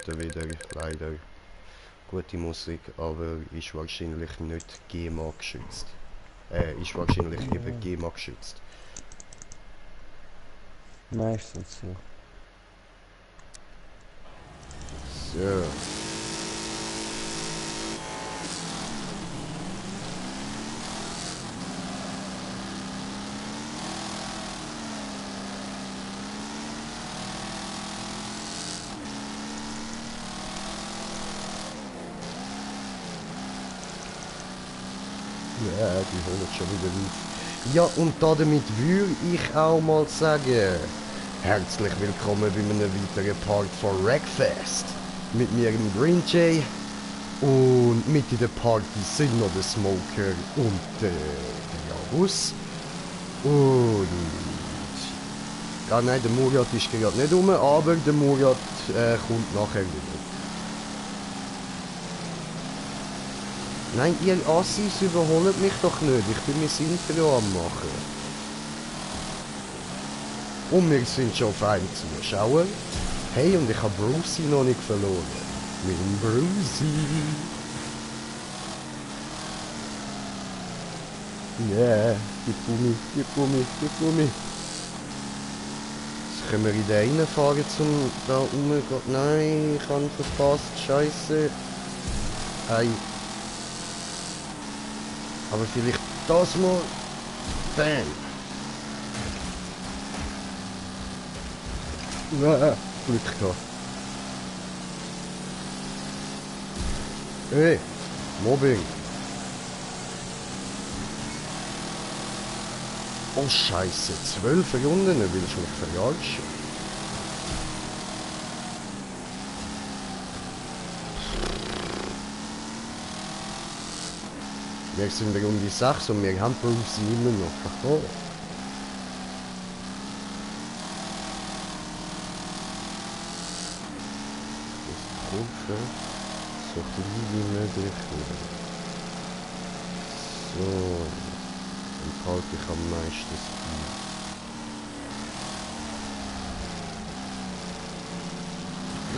Minuten wieder, leider. Gute Musik, aber ist wahrscheinlich nicht GEMA geschützt. Ist wahrscheinlich eben GEMA geschützt. Meistens ja. So. Ja, die holen schon wieder auf. Ja, und damit würde ich auch mal sagen, herzlich willkommen bei einem weiteren Part von Wreckfest. Mit mir, dem Green Jay. Und mit in der Party sind noch der Smoker und der Javus. Und... Ja, nein, der Murat ist gerade nicht rum, aber der Murat kommt nachher wieder. Nein, ihr Assis überholt mich doch nicht. Ich bin mein Intro am machen. Und wir sind schon auf einem Zuschauer. Hey, und ich habe Brucey noch nicht verloren. Mein Brucey. Yeah, gib Gummi, gib Gummi, gib Gummi. Jetzt können wir in den reinfahren zum da rumgehen. Nein, ich habe verpasst. Scheiße. Ei. Aber vielleicht das mal. Bam. Glück gehabt. Hey, Mobbing. Oh Scheiße, 12 Runden, willst du mich verarschen? Wir sind in Runde 6 und wir haben Bruce immer noch. Oh. Das Kurve so klein wie möglich werden. So. Dann halte ich am meisten Speed.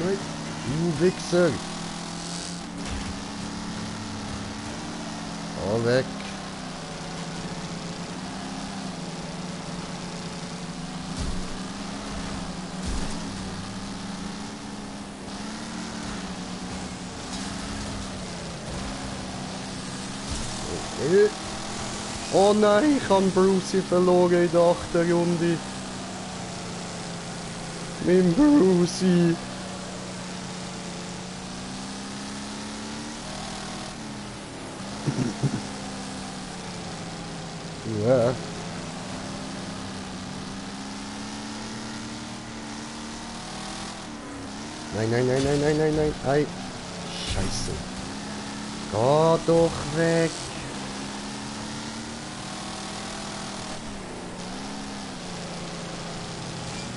Nein, du Wichser! Fahr weg! Okay. Oh nein, ich habe Brucey verloren in der 8. Runde. Mein Brucey. Ja. Nein, nein, nein, nein, nein, nein, nein. Ei. Scheiße. Geh doch weg.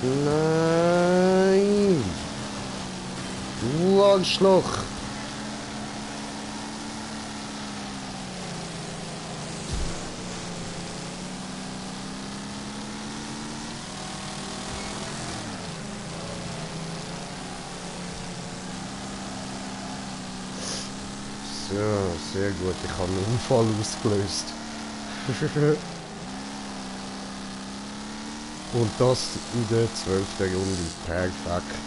Nein! Du Arschloch! So, sehr gut. Ich habe einen Unfall ausgelöst. Und das in der 12. Runde. Perfekt.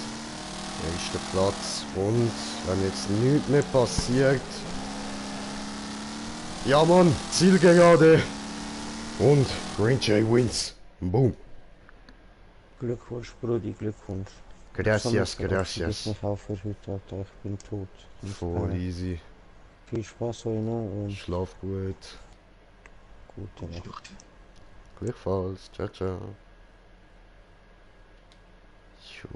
Erster Platz. Und wenn jetzt nichts mehr passiert. Ja Mann, Zielgerade. Und Green Jay wins. Boom. Glückwunsch, Brudi, Glückwunsch. Gracias, Ich gracias. mich auch für heute, Alter. Ich bin tot. Voll easy. Viel Spaß euch noch und Schlaf gut. gute Nacht. Gleichfalls. Ciao, ciao. Jo.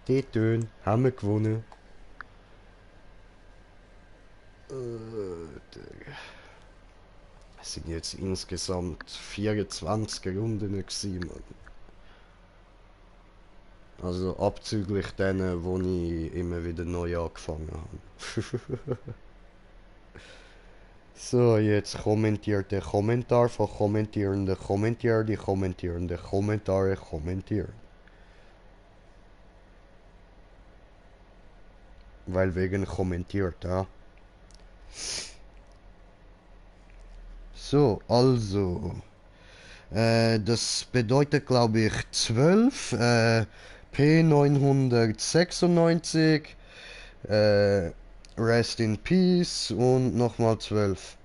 Die Töne haben wir gewonnen. Es sind jetzt insgesamt 24 Runden gewesen, Mann. Also abzüglich denen, wo ich immer wieder neu angefangen habe. So, jetzt kommentiert der Kommentar von kommentierenden Kommentierer, die kommentierende Kommentare kommentieren. Weil wegen kommentiert, ja. So, also. Das bedeutet, glaube ich, 12. P996. Rest in Peace und nochmal 12.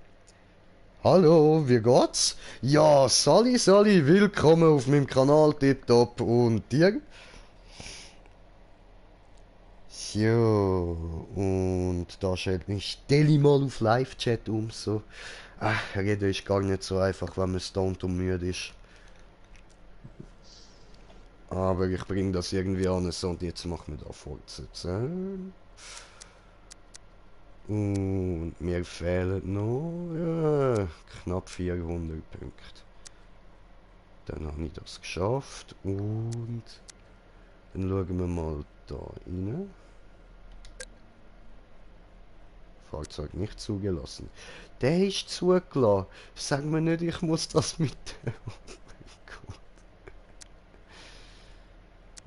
Hallo, wie geht's? Ja, Sally, willkommen auf meinem Kanal, tipptopp. Und dir? So, und da stellt mich Deli mal auf Live-Chat um, so. Ach, reden ist gar nicht so einfach, wenn man stoned und müde ist. Aber ich bringe das irgendwie an, so, und jetzt machen wir da fortsetzen. Und mir fehlen noch ja, knapp 400 Punkte. Dann habe ich das geschafft und dann schauen wir mal da rein. Fahrzeug nicht zugelassen. Der ist zugelassen. Sag mir nicht, ich muss das mit.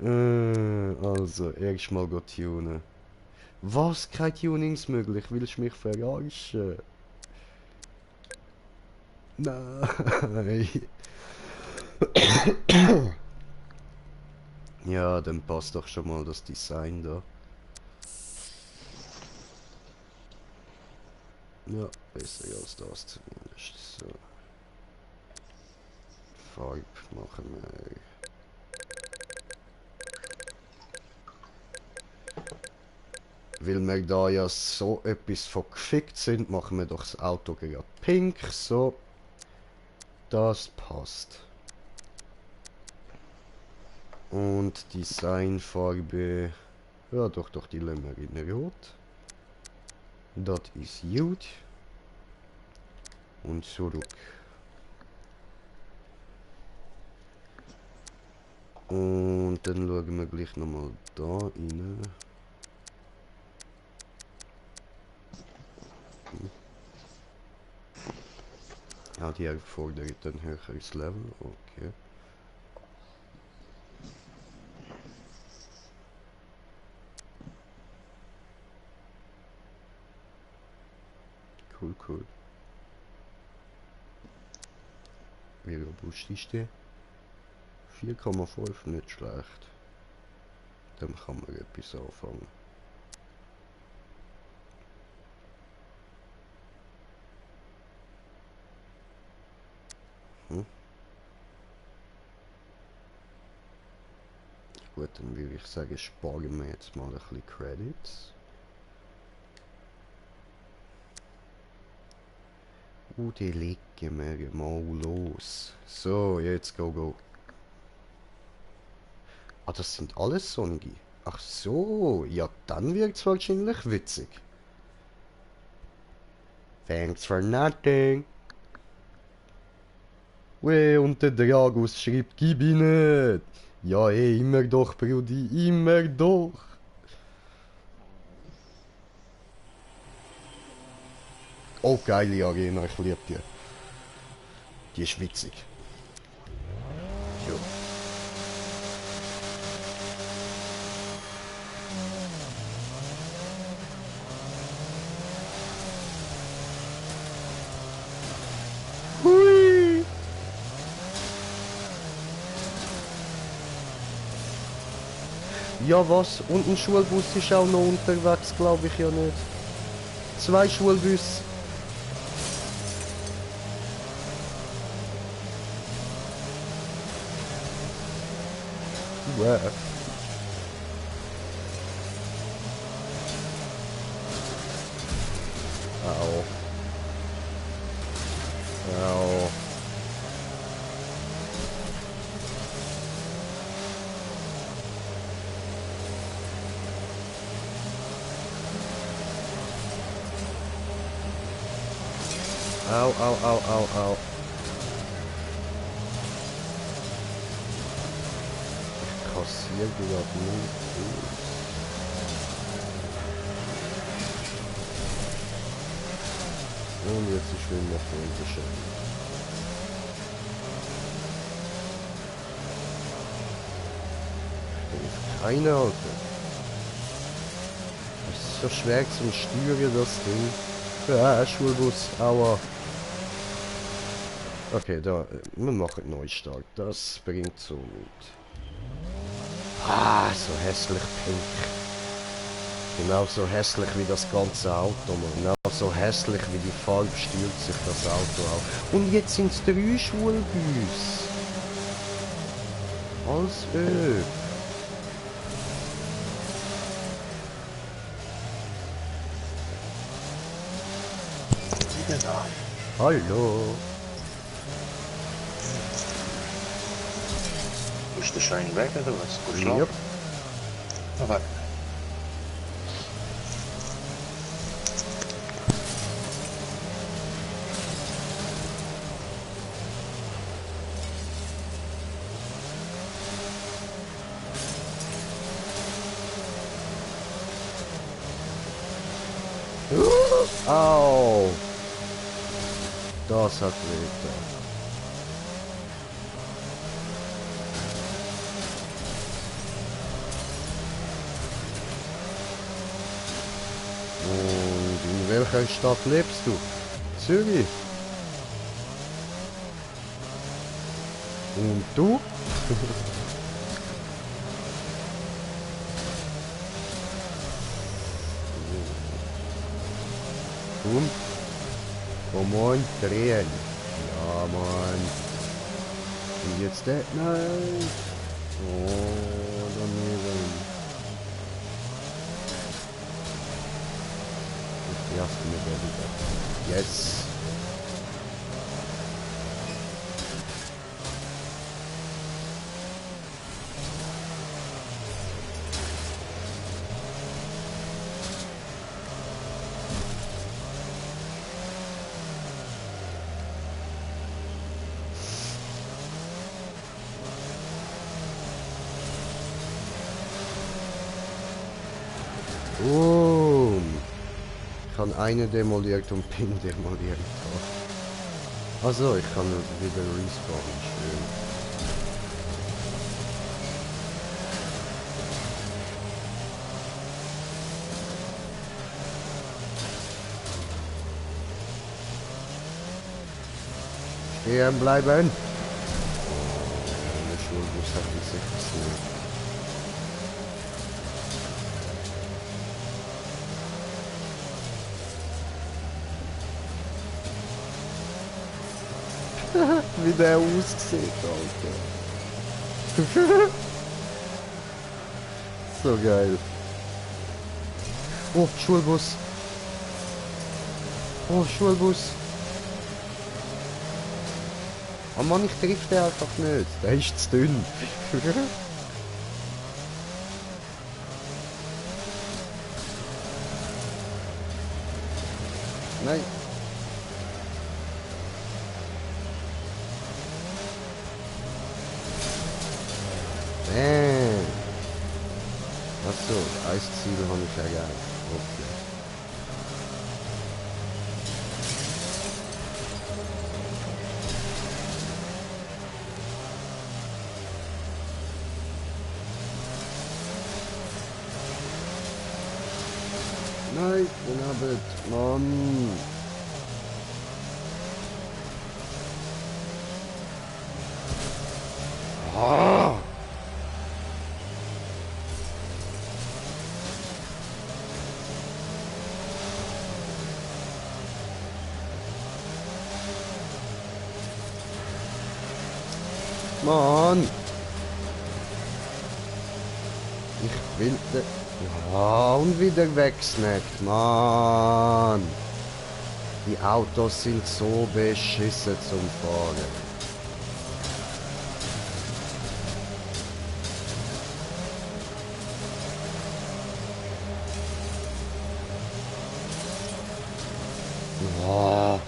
Oh mein Gott. Also, erstmal tunen. Was? Kein Tunings möglich? Willst du mich verarschen? Nein. Ja, dann passt doch schon mal das Design da. Ja, besser als das zumindest. So. Farbe machen wir. Weil wir da ja so etwas von gefickt sind, machen wir doch das Auto gerade pink. So. Das passt. Und Designfarbe. Ja, doch, die lassen wir in Rot. Das ist gut. Und zurück. Und dann schauen wir gleich nochmal da rein. Ja, die erfordert ein höheres Level. Okay. Cool. Wie robust ist der? 4,5, nicht schlecht. Dann kann man etwas anfangen. Gut, dann würde ich sagen, sparen wir jetzt mal ein bisschen Credits. Die legen wir mal los. So, jetzt go. Ah, das sind alles Sonnige. Ach so, ja, dann wird's wahrscheinlich witzig. Thanks for nothing. Weh, und der Dragus schreibt, gib ihn nicht. Ja, immer doch, Brudi, immer doch. Oh, geile Arena, ich liebe die. Die ist witzig. Jo. Hui. Ja, was? Und ein Schulbus ist auch noch unterwegs, glaube ich ja nicht. 2 Schulbusse. Wow. Au. Au. Au. Ich kassiere gerade nicht. Und jetzt ist wieder noch unterscheiden. Keine Ahnung. so schwer zum Steuern, das Ding. Ja, Schulbus, aua. Okay, da, wir machen einen Neustart. Das bringt so nichts. Ah, so hässlich pink. Genauso hässlich wie das ganze Auto, man. Genauso hässlich wie die Farbe stürzt sich das Auto auf. Und jetzt sind es 3 Schulbus. Als Öl. Wieder da. Hallo. Ist der Schein weg oder was? Gut schlafen? Yep. Na, warte. Au. Das hat weh. Und in welcher Stadt lebst du? Zürich. Und du? Und? Komm on, drehen. Ja, Mann. Und jetzt der? Nein. Oh, daneben. Ich erste mir der wieder. Yes. Ich habe eine demoliert und bin demoliert. Also, ich kann wieder respawnen. Schön. Stehen bleiben. Oh, der Schulbus hat mich sicher gesehen. Wie der aussieht, Alter. So geil. Oh, Schulbus. Oh, Schulbus. Oh Mann, ich triff den einfach nicht. Der ist zu dünn. Nein. Achso, Eisziel habe ich erreicht. Okay. Nein, den Abend, Mann. Ah. Mann! Ich will... Ja, und wieder wegsnackt, Mann! Die Autos sind so beschissen zum Fahren. Ja.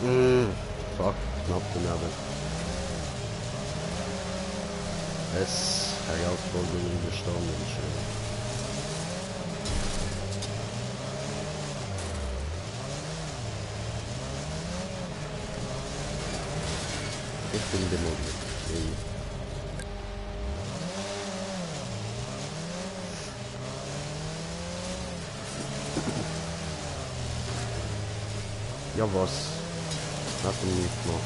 Fuck, knapp daneben. Es Herausforderung bestanden, schön. Ich bin demoliert. Ja was? Hat er nicht gemacht.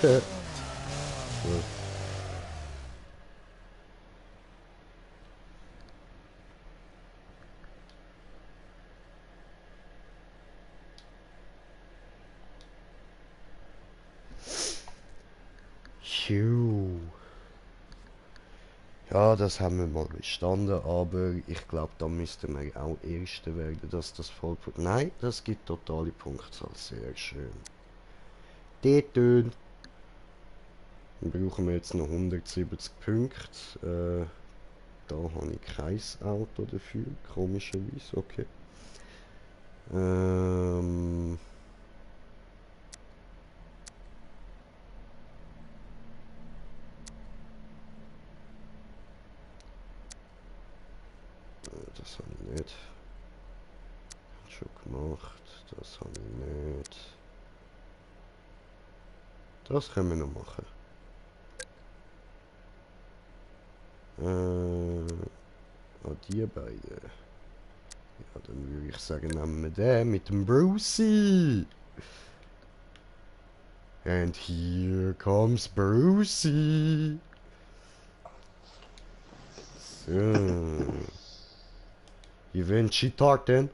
Ja. Ja, das haben wir mal bestanden, aber ich glaube, da müssten wir auch Erste werden, dass das voll... Nein, das gibt totale Punktzahl, sehr schön. Dort brauchen wir jetzt noch 170 Punkte. Da habe ich kein Auto dafür, komischerweise, okay. Das habe ich nicht. Schon gemacht, das habe ich nicht. Das können wir noch machen. Die beiden. Ja, dann würde ich sagen, nehmen wir den mit dem Brucey. And here comes Brucey. So. Wie wenn Cheetah denn?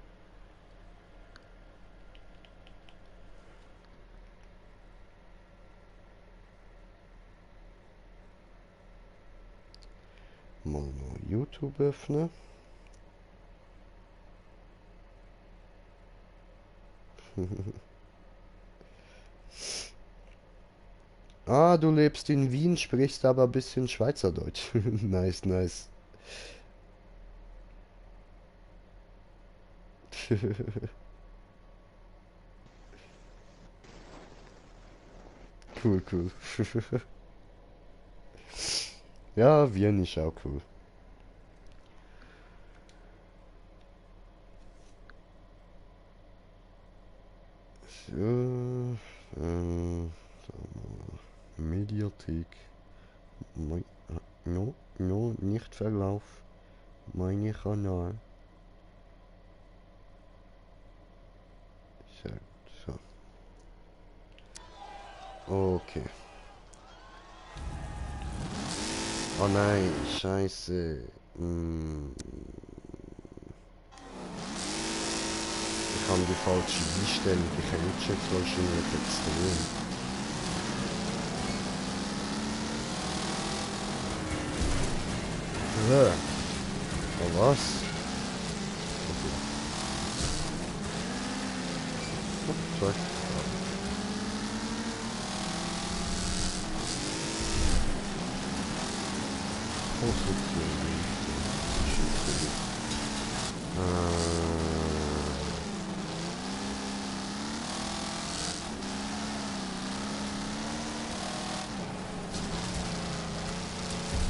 Mal noch YouTube öffnen. Ah, du lebst in Wien, sprichst aber ein bisschen Schweizerdeutsch. Nice, nice. Cool, cool. Ja, Wien ist auch cool. So, Mediathek. No, no, nicht Verlauf. Meine Kanal. So. Okay. Oh nein, scheiße. Ich habe die falsche Einstellung. Ich rutsche jetzt wahrscheinlich extrem. Oh was? Okay. Oh, sorry.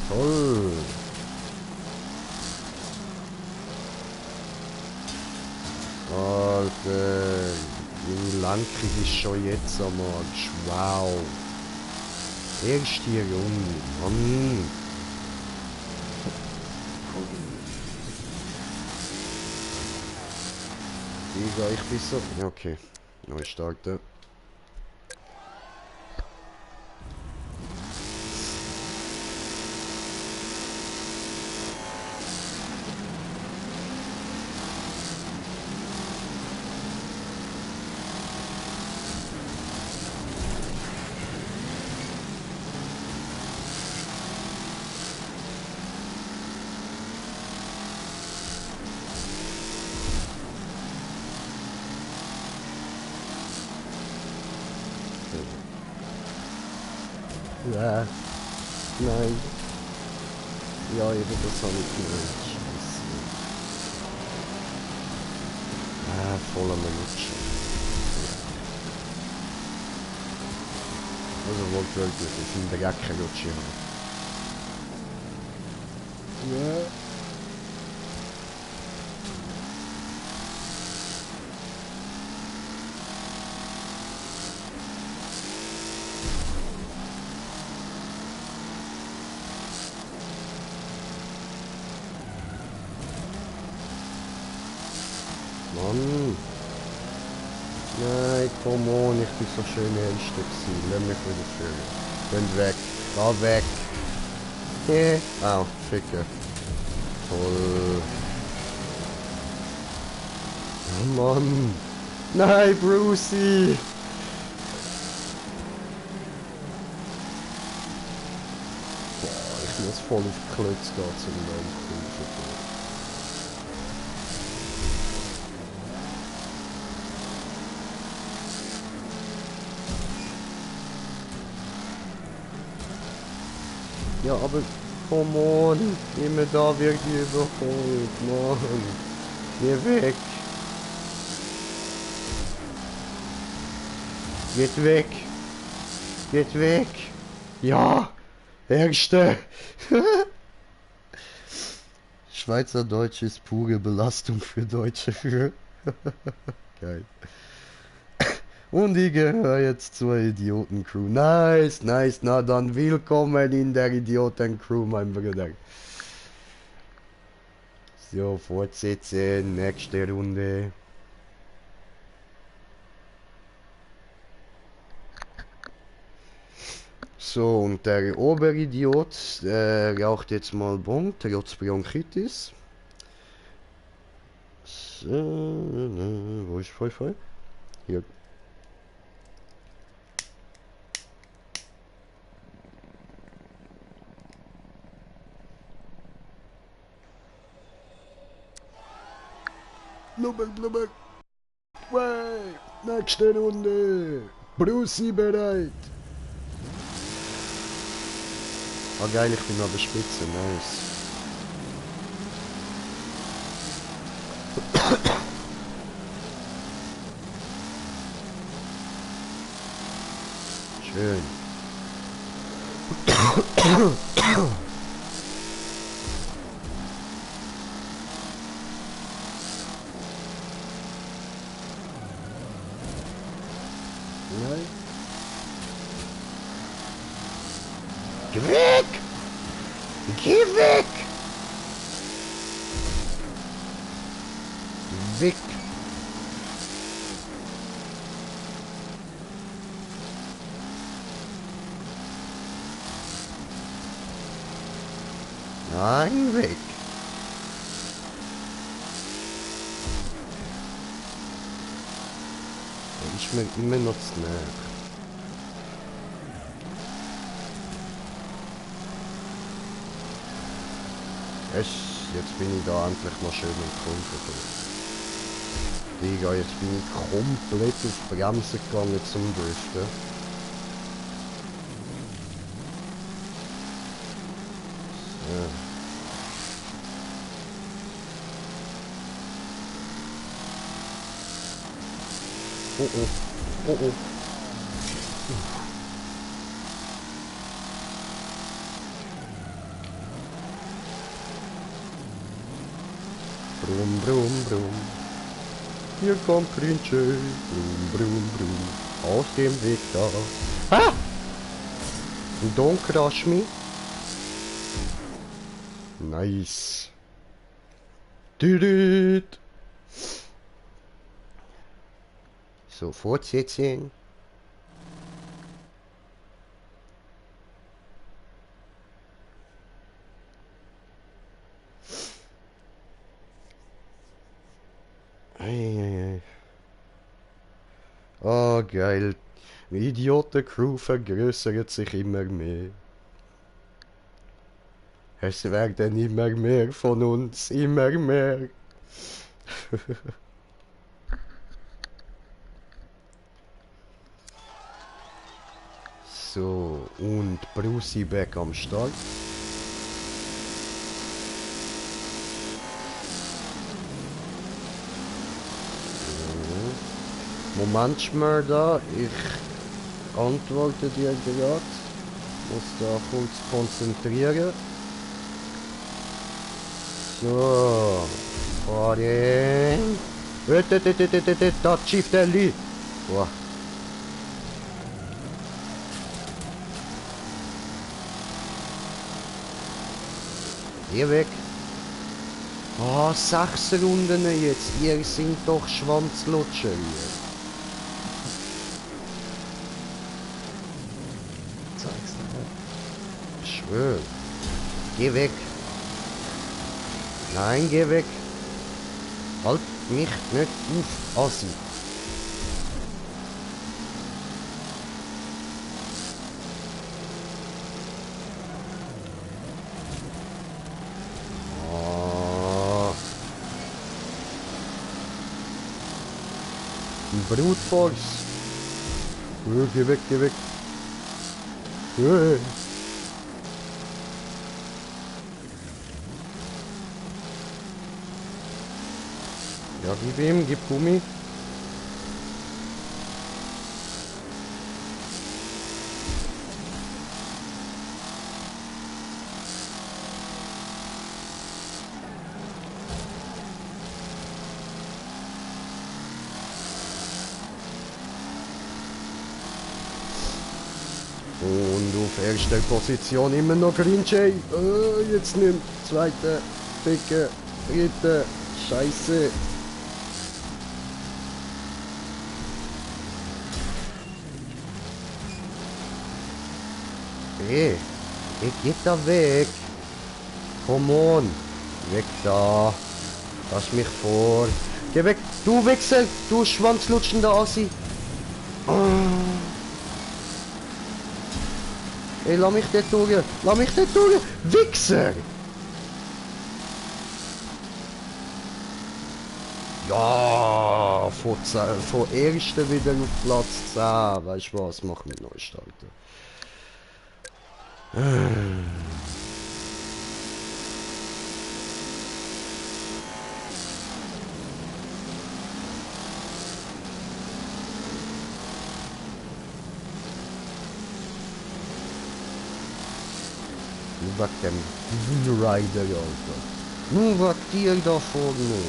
Toll! Alter, wie lang krieg ich schon jetzt am Arsch? Wow! Erste Runde, Mann! Digga, ich bin so... Ja, okay. Neu starten. Ja. Nein. Ja, eben das habe ich gemeint. Scheiße. Ah, voll am Lutschen. Also wortwörtlich, auf dem Dreck rutsche ich halt. Ja. Mann. Nein, come on, ich bin so schön Erster gewesen. Lass mich wieder führen. Geh weg. Geh weg. Au, Ficker. Toll. Oh Mann. Nein, Brucey. Boah, ich muss voll auf die Klötze gehen zum Landkurven. Ja, aber come on, immer da wird die überholt, Mann. Geh weg. Geht weg. Geht weg. Ja, Erste. Schweizerdeutsch ist pure Belastung für Deutsche. Geil. Und ich gehöre jetzt zur Idiotencrew. Nice, nice. Na dann willkommen in der Idiotencrew, mein Bruder. So, fortsetzen. Nächste Runde. So, und der Oberidiot raucht jetzt mal Bon, trotz Bronchitis. So, wo ist Pfeife? Hier. Blubber, blubber. Way. Nächste Runde. Brucey bereit. Ah geil, ich bin an der Spitze, nice. Schön. Nein. Geh weg! Geh weg! Weg! Nein, weg! Ich mir immer noch zu nah. Jetzt bin ich da endlich mal schön im Kurven. Digga, jetzt bin ich komplett auf Bremsen gegangen zum Driften. So. Oh oh. Oh oh. Brumm, brumm, brumm. Hier kommt Grinche. Brumm, brumm, brumm. Aus dem Weg da. Ah! Don't crush me. Nice. Düdüt. So, fortsetzen. Eieiei. Oh, geil. Die Idioten-Crew vergrößert sich immer mehr. Es werden immer mehr von uns, immer mehr. So, und Brucey back am Start. Moment, Schmörder, ich antworte dir gerade. Muss da kurz konzentrieren. So. Party. Da Chief Deli. Wow. Geh weg. Ah, 6 Runden jetzt. Ihr sind doch Schwanzlutscher hier. Zeig's nicht. Ich schwör. Geh weg. Nein, geh weg. Halt mich nicht auf, Assi. Ah. Ein Brutforce. Geh weg, geh weg. Hey. Ja, gib ihm, gib Gummi. Und auf erster Position immer noch Green Jay. Jetzt nimmt zweite, dicke, dritte. Scheiße. Hey, geht da weg. Come on. Weg da. Lass mich vor. Geh weg. Du Wichser. Du schwanzlutschender Assi. Oh. Ey, lass mich dort durch. Lass mich dort durch. Wichser. Ja, von ersten wieder auf Platz 10. Weißt du was? Machen wir neu starten. Nur wegen dem Rider, Alter. Nur wegen dir da vorne.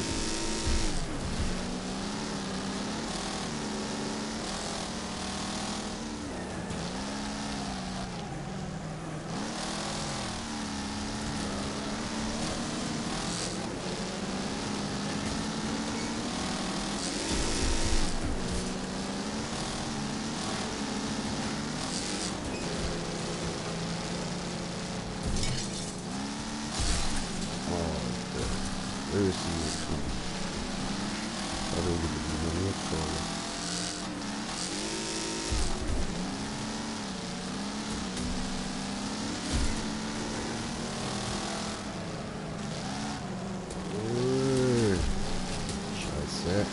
Scheiße.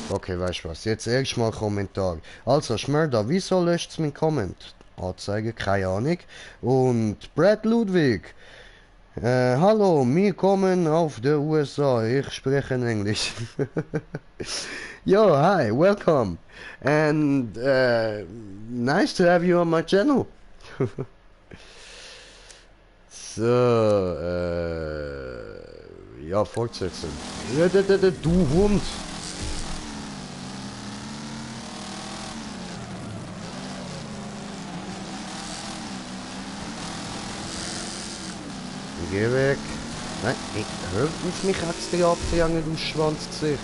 Okay, weißt du was? Jetzt erstmal Kommentar. Also, Schmörder, wieso löscht's mein Comment? Anzeige, keine Ahnung. Und Brad Ludwig. Hallo, wir kommen auf der USA. Ich spreche in Englisch. Yo, hi, welcome. And nice to have you on my channel. So, ja, fortsetzen. Du Hund. Geh weg. Nein, ich hör auf mich extra abzujagen, du Schwanzgesicht.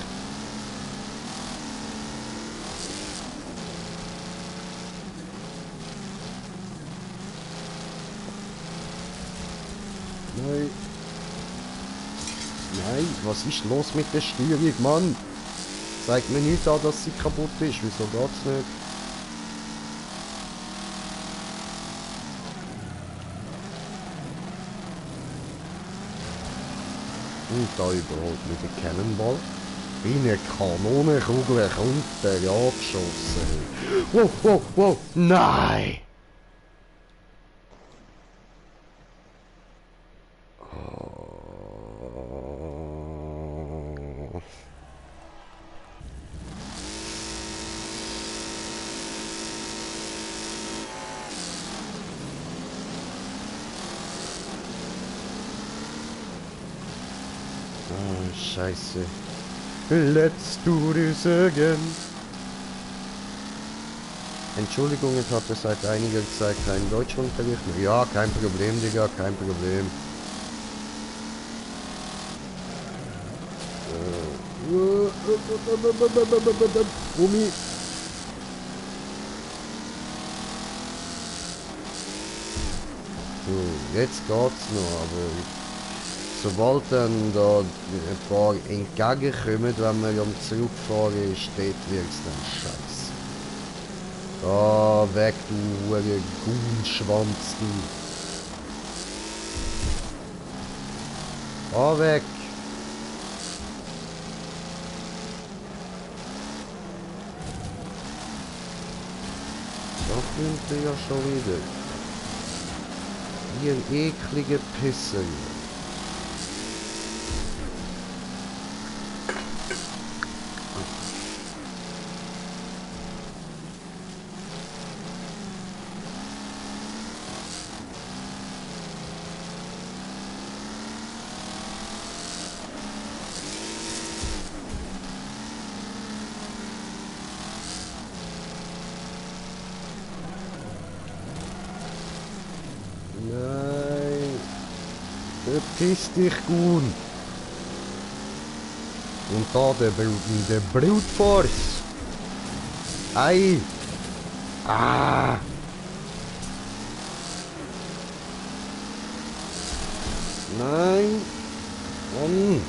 Nein. Was ist los mit der Steuerung, Mann? Zeigt mir nicht an, dass sie kaputt ist. Wieso geht's nicht? Und da überholt mich der Cannonball. Wie eine Kanonenkugel kommt der angeschossen. Wow, wow, wow, nein! Oh. Ah, Scheiße. Let's do this again. Entschuldigung, ich hatte seit einiger Zeit keinen Deutschunterricht mehr. Ja, kein Problem, Digga, kein Problem. Gummi. So, jetzt geht's noch, aber sobald dann da ein paar entgegenkommen, wenn wir am Zurückfahren ist, dort wird's dann scheiße. Da weg, du hure Gunschwanz, du. Da weg. Da kommt er ja schon wieder. Ihr eklige Pisser. Nein. Verpiss dich, Gun. Und da der Brute Force. Ei. Ah. Nein. Mann.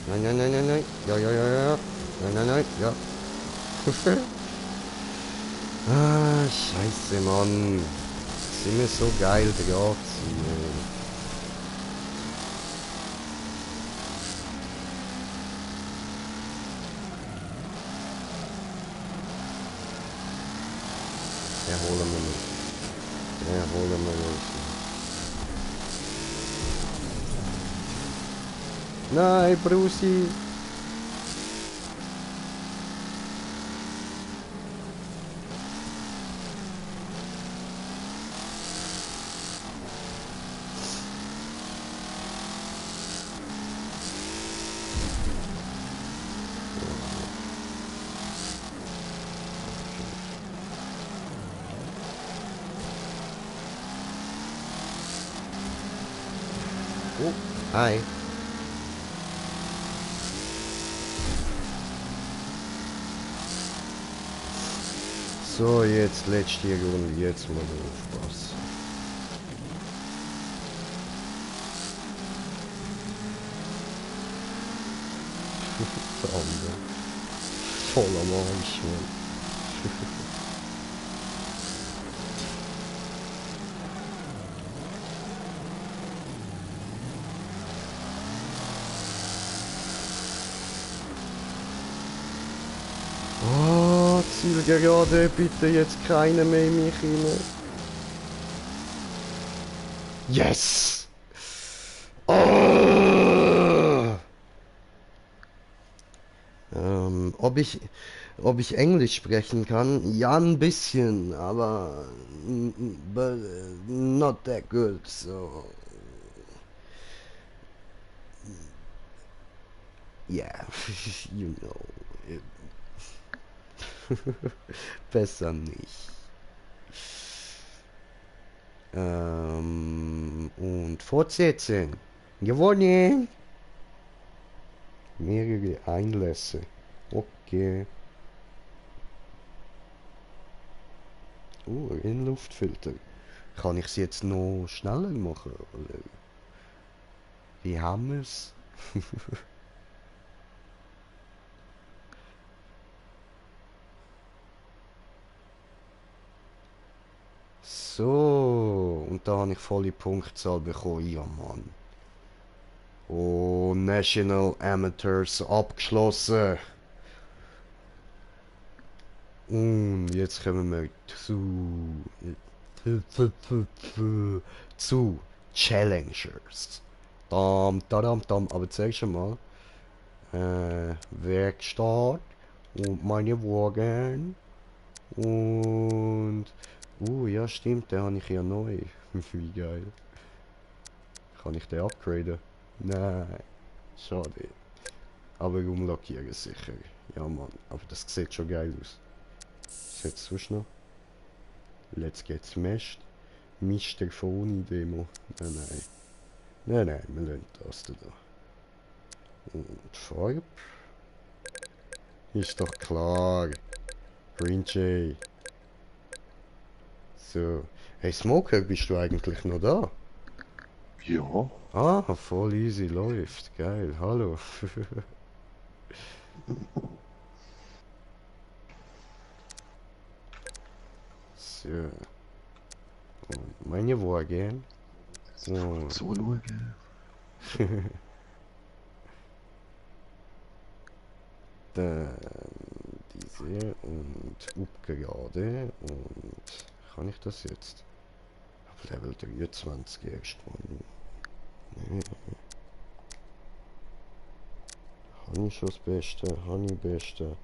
Nein, nein, nein, nein, nein. Ja, ja, ja, ja. Nein, nein, nein. Ja. Ah, scheiße, Mann. Sind wir so geil drauf. Erholen wir nicht. Erholen wir uns. Nein, Brusi. Oh, hi. So, jetzt letzte Runde, jetzt mal Spaß. Voll am Arsch, Mann. Oh, Zielgerade, bitte jetzt keine mehr in mich rein. Yes! Oh! Ob ich Englisch sprechen kann? Ja, ein bisschen, aber but not that good, so yeah, you know. Besser nicht. Und fortsetzen. Gewonnen! Mehrere Einlässe. Okay. Innenluftfilter. Kann ich es jetzt noch schneller machen? Oder wie haben wir es? So, und da habe ich volle Punktzahl bekommen. Ja, Mann. Oh, National Amateurs abgeschlossen. Und jetzt kommen wir zu Challengers. Dam, tadam, dam. Aber zuerst einmal Werkstatt und meine Wagen. Und... ja stimmt, den habe ich ja neu. Wie geil. Kann ich den upgraden? Nein. Schade. Aber umlackieren sicher. Ja Mann, aber das sieht schon geil aus. Was jetzt sonst noch? Let's get smashed. Mr. Phony Demo. Nein, nein. Nein, nein, wir lassen das da. Und Farbe? Ist doch klar. Green Jay. So. Hey Smoker, bist du eigentlich noch da? Ja. Ah, voll easy, läuft. Geil, hallo. So. Und meine Wagen. Und So schauen. dann diese und Upgrade und kann ich das jetzt? Auf Level 23 erst mal. Nee. Habe ich schon das Beste, habe ich Beste,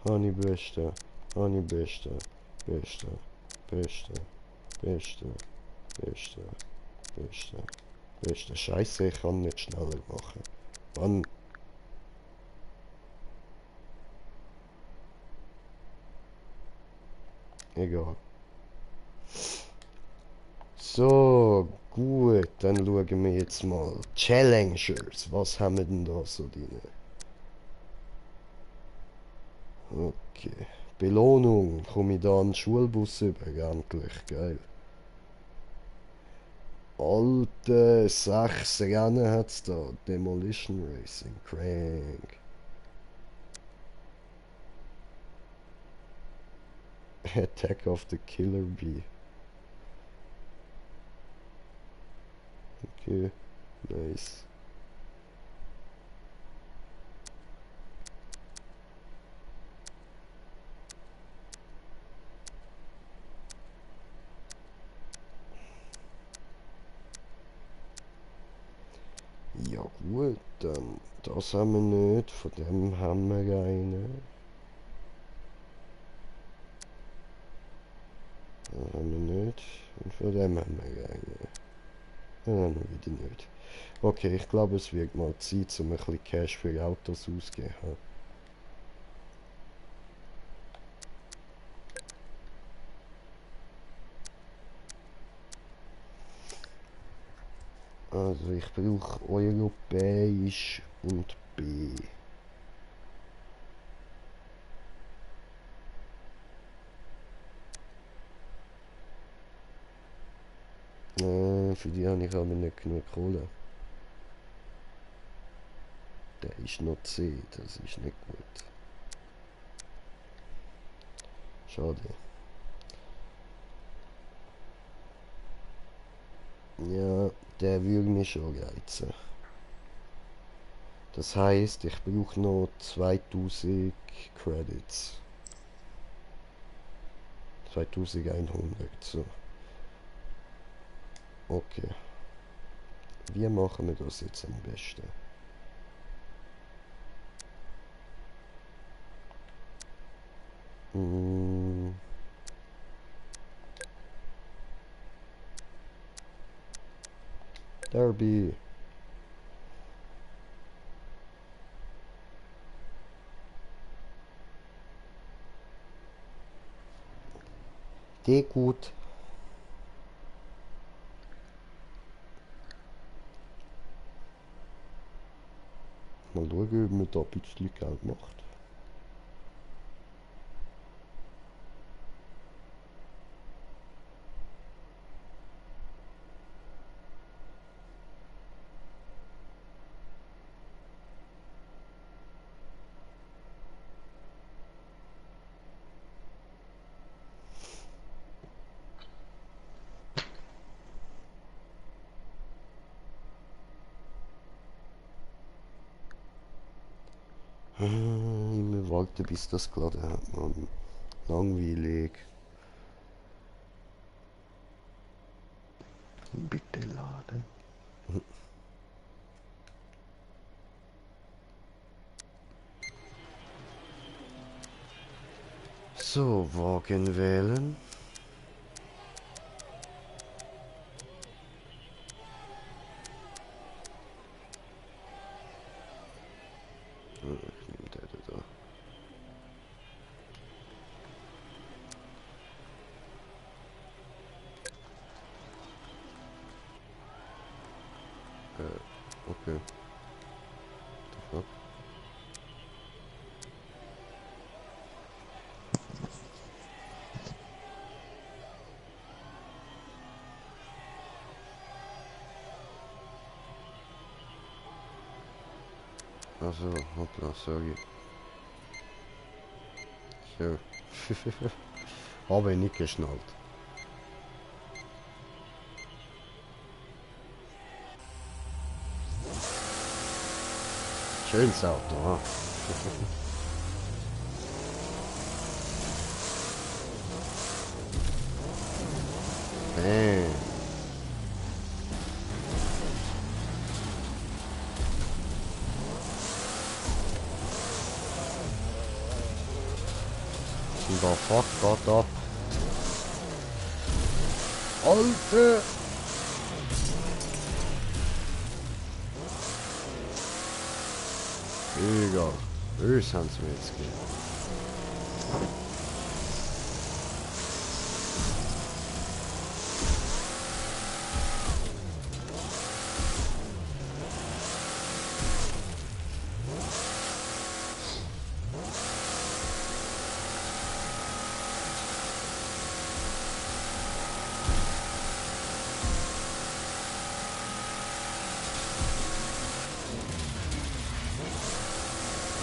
habe ich Beste, habe ich Beste, Beste, Beste, Beste, Beste, Beste, Beste. Scheiße, ich kann nicht schneller machen. Mann. Egal. So, gut, dann schauen wir jetzt mal. Challengers, was haben wir denn da so drin? Okay. Belohnung, komme ich da einen Schulbus über, endlich, geil. Alte 6 Rennen hat's da. Demolition Racing, crank. Attack of the Killer Bee. Okay, nice. Ja gut, dann das haben wir nicht, von dem haben wir einen. Den haben wir nicht, und von dem haben wir einen. Den haben wir wieder nicht. Okay, ich glaube es wird mal Zeit, um ein bisschen Cash für Autos auszugeben. Also ich brauche europäisch und B. Für die habe ich aber nicht genug Kohle. Der ist noch C, das ist nicht gut. Schade. Ja, der würde mich schon reizen. Das heißt, ich brauche noch 2000 Credits. 2100, so. Okay. Wie machen wir das jetzt am besten? Hm. Derby. Geht gut. Mal schauen, ob man da ein bisschen Geld macht. Immer warten, bis das geladen hat, Mann. Langweilig. Bitte laden. So, Wagen wählen. Ich nehme den da. Okay. The fuck? Also, hoppla, sorry. So. Habe ich nicht geschnallt. Schönes Auto, ha? Bam. Und da fuck geht ab. Alter! Egal. Uns haben sie mir jetzt gegeben.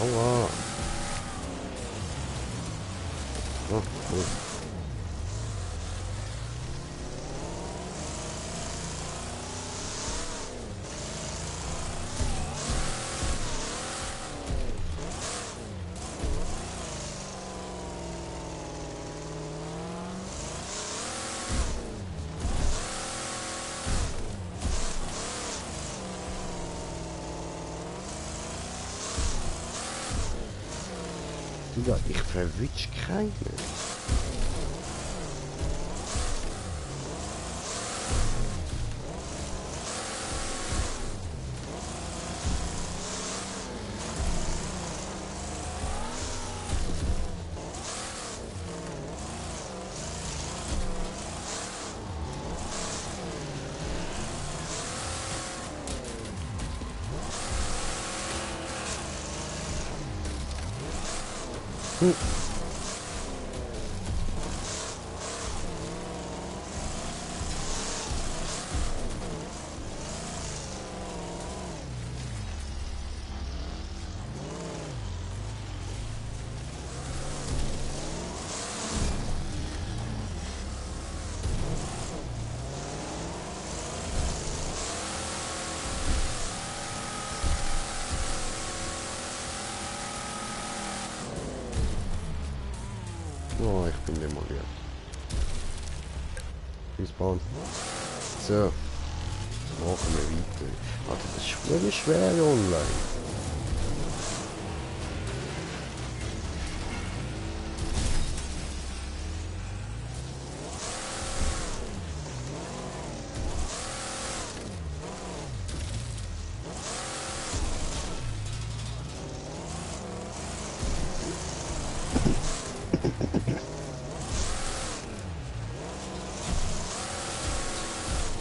Aua. Oh, cool. Digga, ich verwitsch keinen. Oh, ich bin demoliert. Respawn. So. Machen wir weiter. Alter, das ist wirklich schwer online.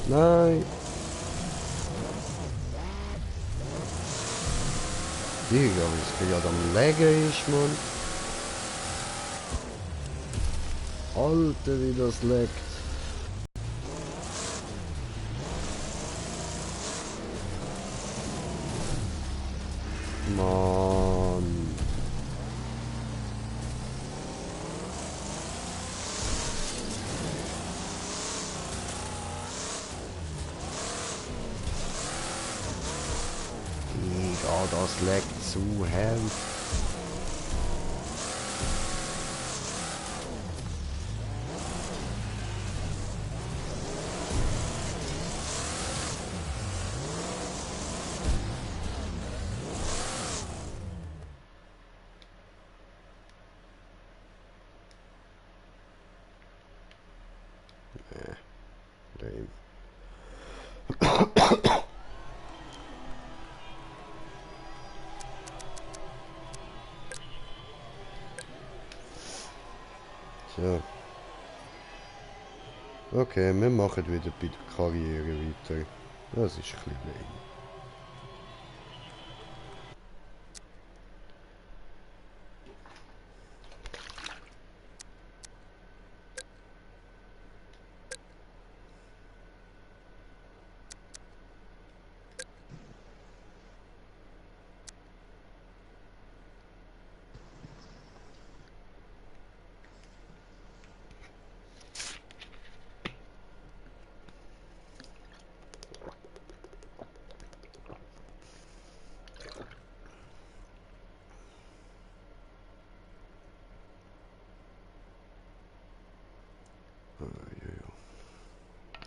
Nein. Digga, wie es gerade am Legen ist, Mann. Alter, wie das leckt. Mann. Digga, Das leckt zu hell. Lame. So. Okay, wir machen wieder bei der Karriere weiter. Das ist ein bisschen lame.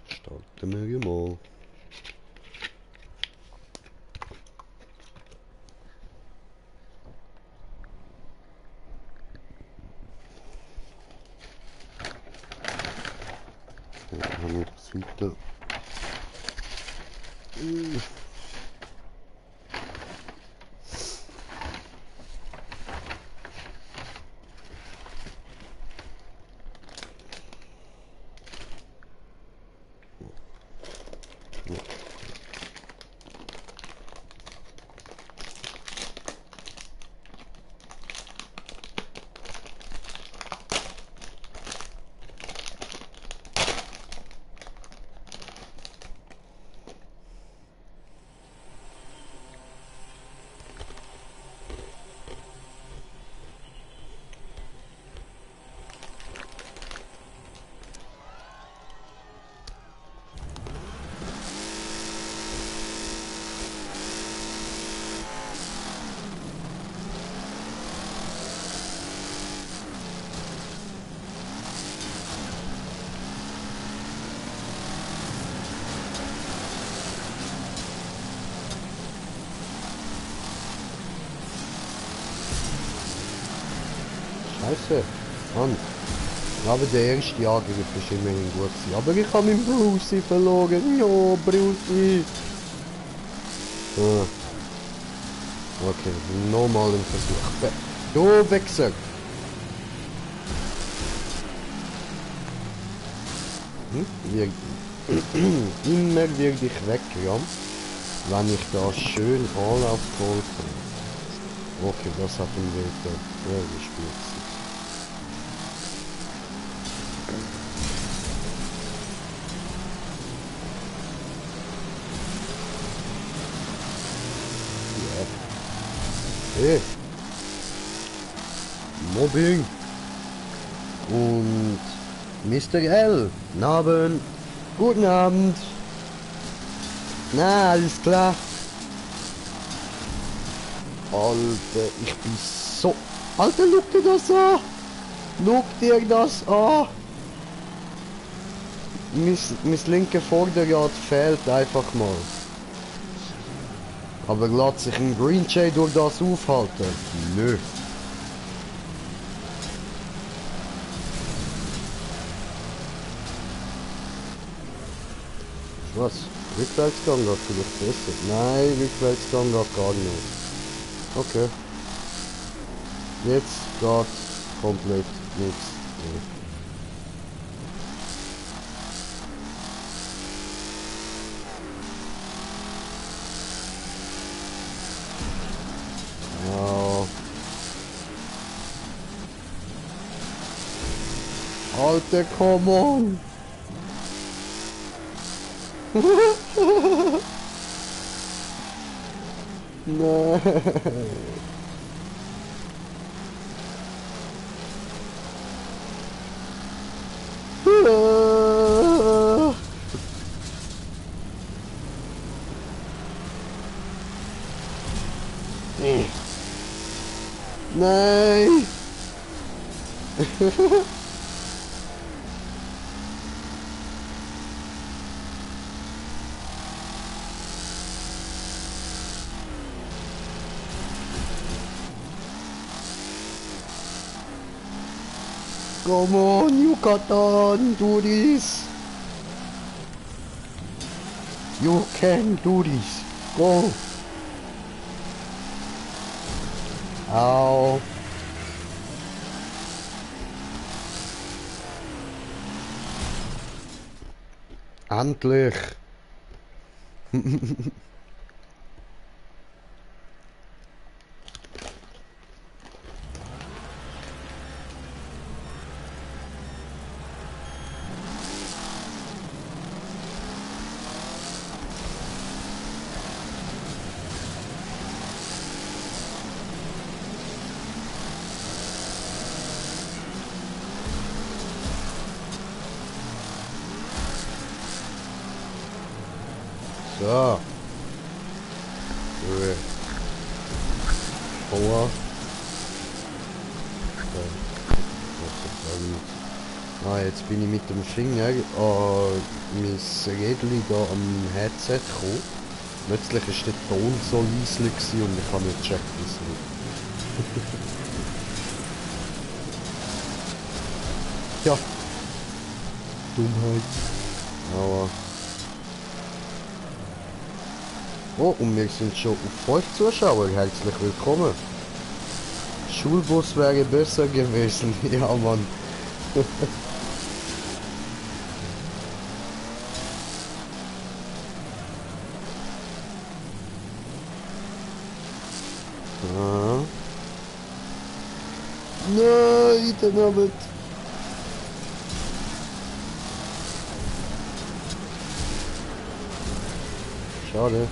Starten wir mal. Ja, haben wir das weiter. Scheiße, Mann. Aber der erste Angriff ist immerhin gut gewesen. Aber ich habe meinen Brucey verloren. Ja, Brucey. Ah. Okay, nochmal ein Versuch. Du Wichser. Immer werde ich weggerammt, wenn ich da schön Anlauf geholt habe. Okay, das hat ihn wieder gespielt. Hey. Mobbing. Und Mr. L. Guten Abend. Guten Abend. Na, alles klar. Alter, ich bin so... Alter, guck dir das an. Guck dir das an. Mein linke Vorderrad fehlt einfach mal. Aber lässt sich ein Green Jay durch das aufhalten? Nö. Was? Rückwärtsgang geht vielleicht besser? Nein, Rückwärtsgang geht gar nicht. Okay. Jetzt geht komplett nichts mehr. Alter, come on! Nein! Nein! Come on, Yucatan, do this! You can do this! Go! Au! Endlich! So. Ruhe. Hunger. Ah, jetzt bin ich mit dem Finger an mein Rädchen da am Headset gekommen. Plötzlich ist der Ton so leise gewesen und ich habe nicht gecheckt, wieso. Ja. Dummheit. Aber... Oh, und wir sind schon auf 5 Zuschauer. Herzlich willkommen. Schulbus wäre besser gewesen. Ja, Mann. Ah. Nein, den Abend. Schade.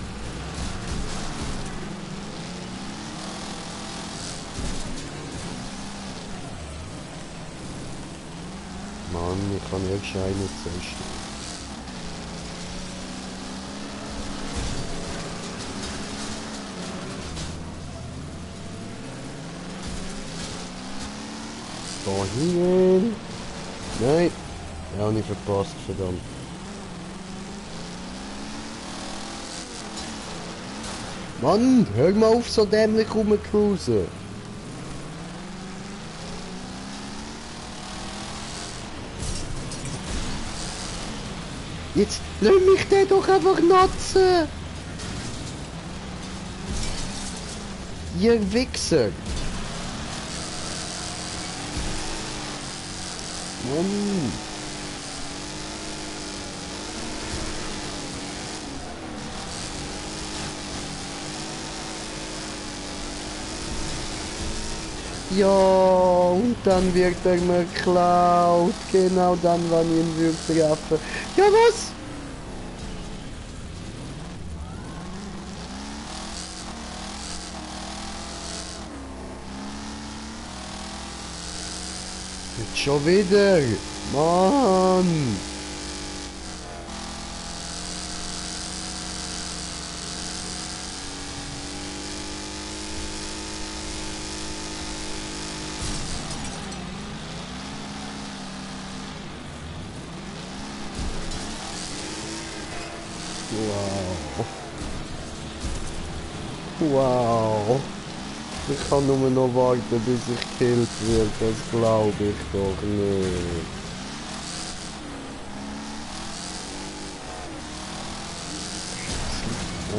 Mann, ich kann ja gescheit nicht testen. Da hin. Nein. Ja, nicht verpasst, verdammt. Mann, hör mal auf, so dämlich rumzucruisen. Jetzt lass mich den doch einfach nutzen! Ihr Wichser! Mann! Ja, und dann wird er mir geklaut. Genau dann, wann ich ihn würde treffen. Ja, was? Jetzt schon wieder. Mann. Wow. Wow. Ich kann nur noch warten, bis ich gekillt werde. Das glaube ich doch nicht.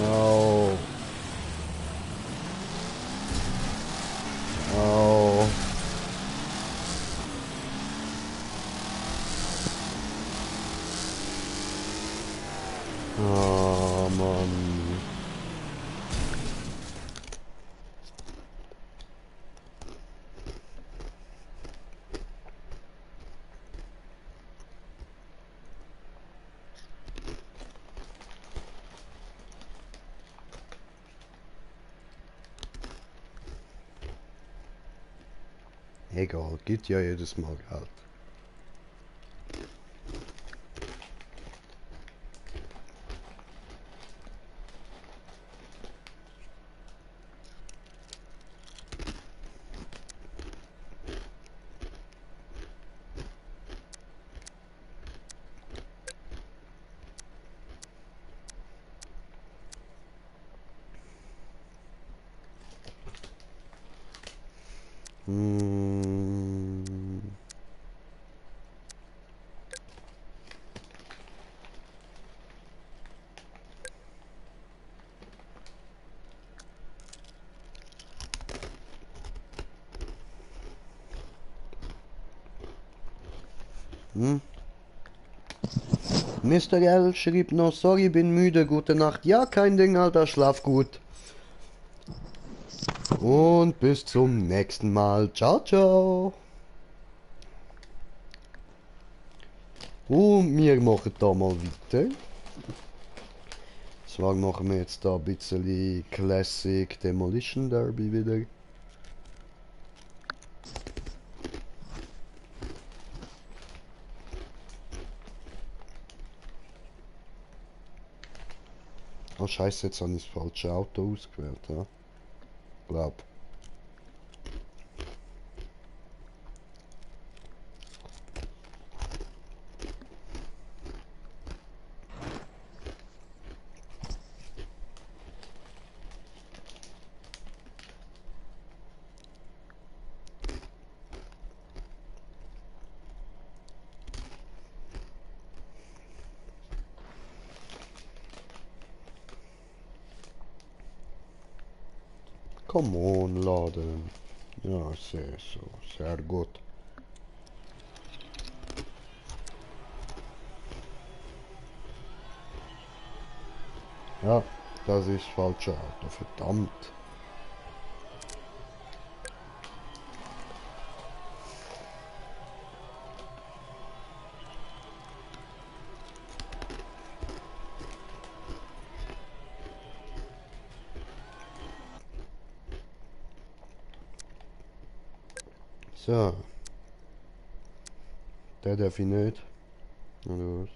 Au. Au. Oh Mann. Egal, gibt ja jedes Mal Geld. Hm. Hm. Mr. L schrieb noch, sorry, bin müde, gute Nacht. Ja, kein Ding, Alter, schlaf gut. Und bis zum nächsten Mal. Ciao, ciao. Und wir machen da mal weiter. Zwar machen wir jetzt da ein bisschen Classic Demolition Derby wieder. Oh scheiße, jetzt habe ich das falsche Auto ausgewählt, ja. Glaub. Come on, laden. Ja, sehr gut. Ja, das ist das falsche Auto, verdammt. So. Der darf ich nicht. Oder was?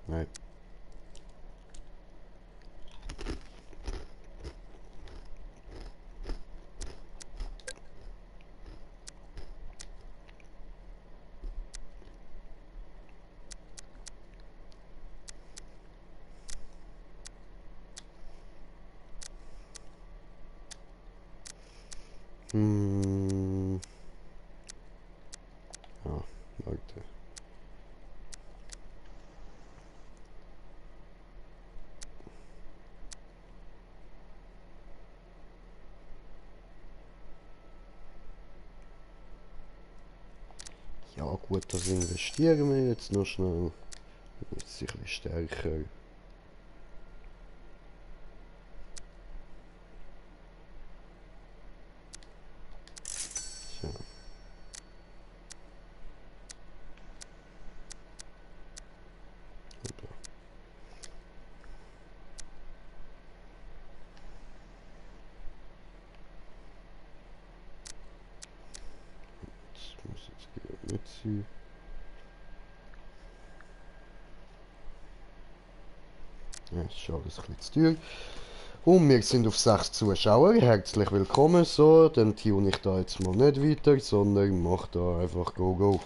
Nein. Hm. Ja, Leute. Ja gut, das investieren wir jetzt noch schnell. Jetzt ein bisschen stärker. So. Das muss jetzt nicht sein. Ja, ist schon alles ein bisschen zu teuer. Und wir sind auf 6 Zuschauer. Herzlich willkommen. So, dann tue ich da jetzt mal nicht weiter, sondern mache da einfach Go.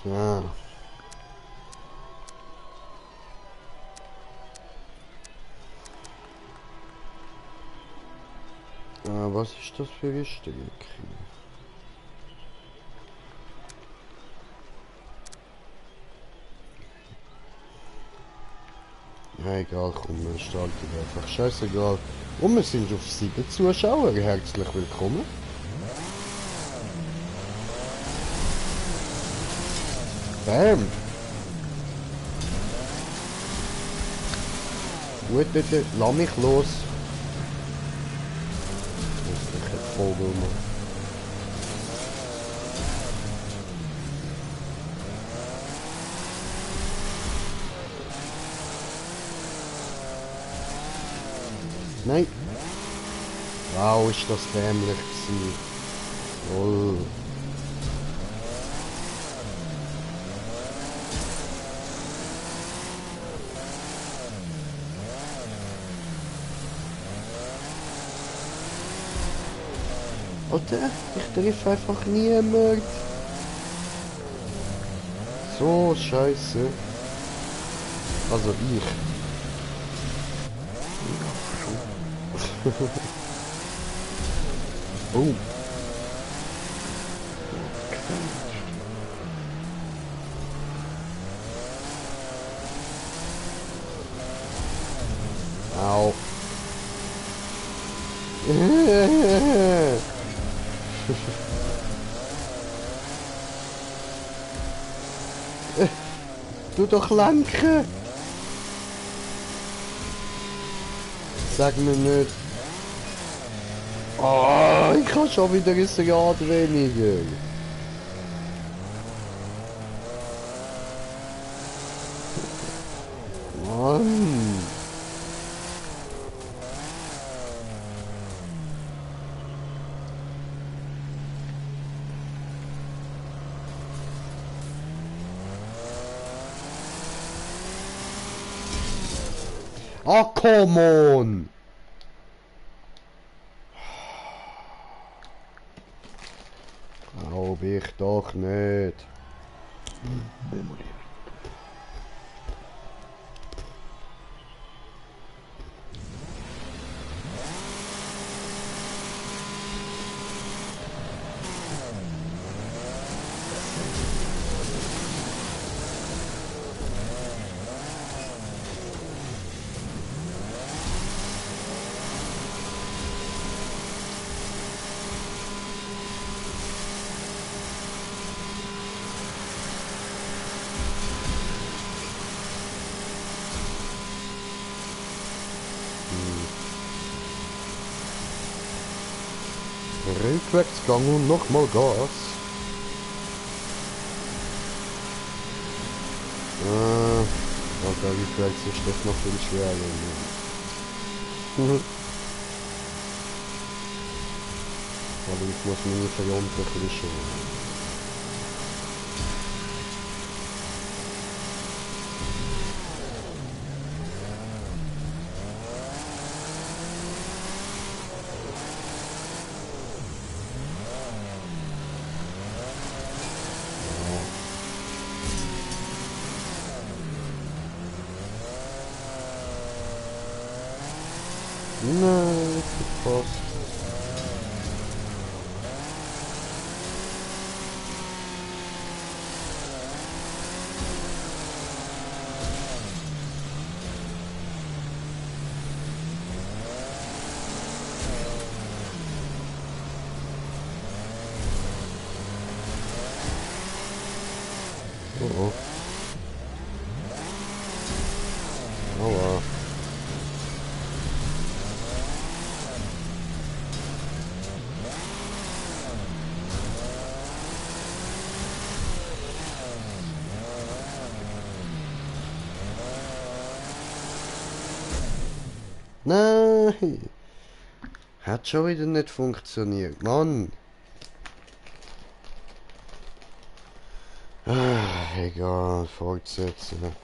So. Was ist das für ein Stück? egal, komm, wir starten einfach. Scheißegal. Und wir sind auf 7 Zuschauer. Herzlich willkommen. Bam! Gut, bitte, lass mich los. Das ist ein Vogel, Mann. Nein. Wow, ist das dämlich gewesen. Lol. Alter, ich treffe einfach niemand. So scheiße. Also ich. Oh. Au. Du doch lenken! Sag mir nicht. Oh, ich habe schon wieder ein Grad weniger. Mann. Ah, come on! Glaub ich doch nicht. Memory. Rückwärtsgang und nochmal Gas. Alter, rückwärts ist das noch viel schwerer. Aber ich muss meine Front ein bisschen schonen. Nein, verpasst. Oh oh. Aua. Nein! Hat schon wieder nicht funktioniert, Mann! Ah, egal, fortsetzen.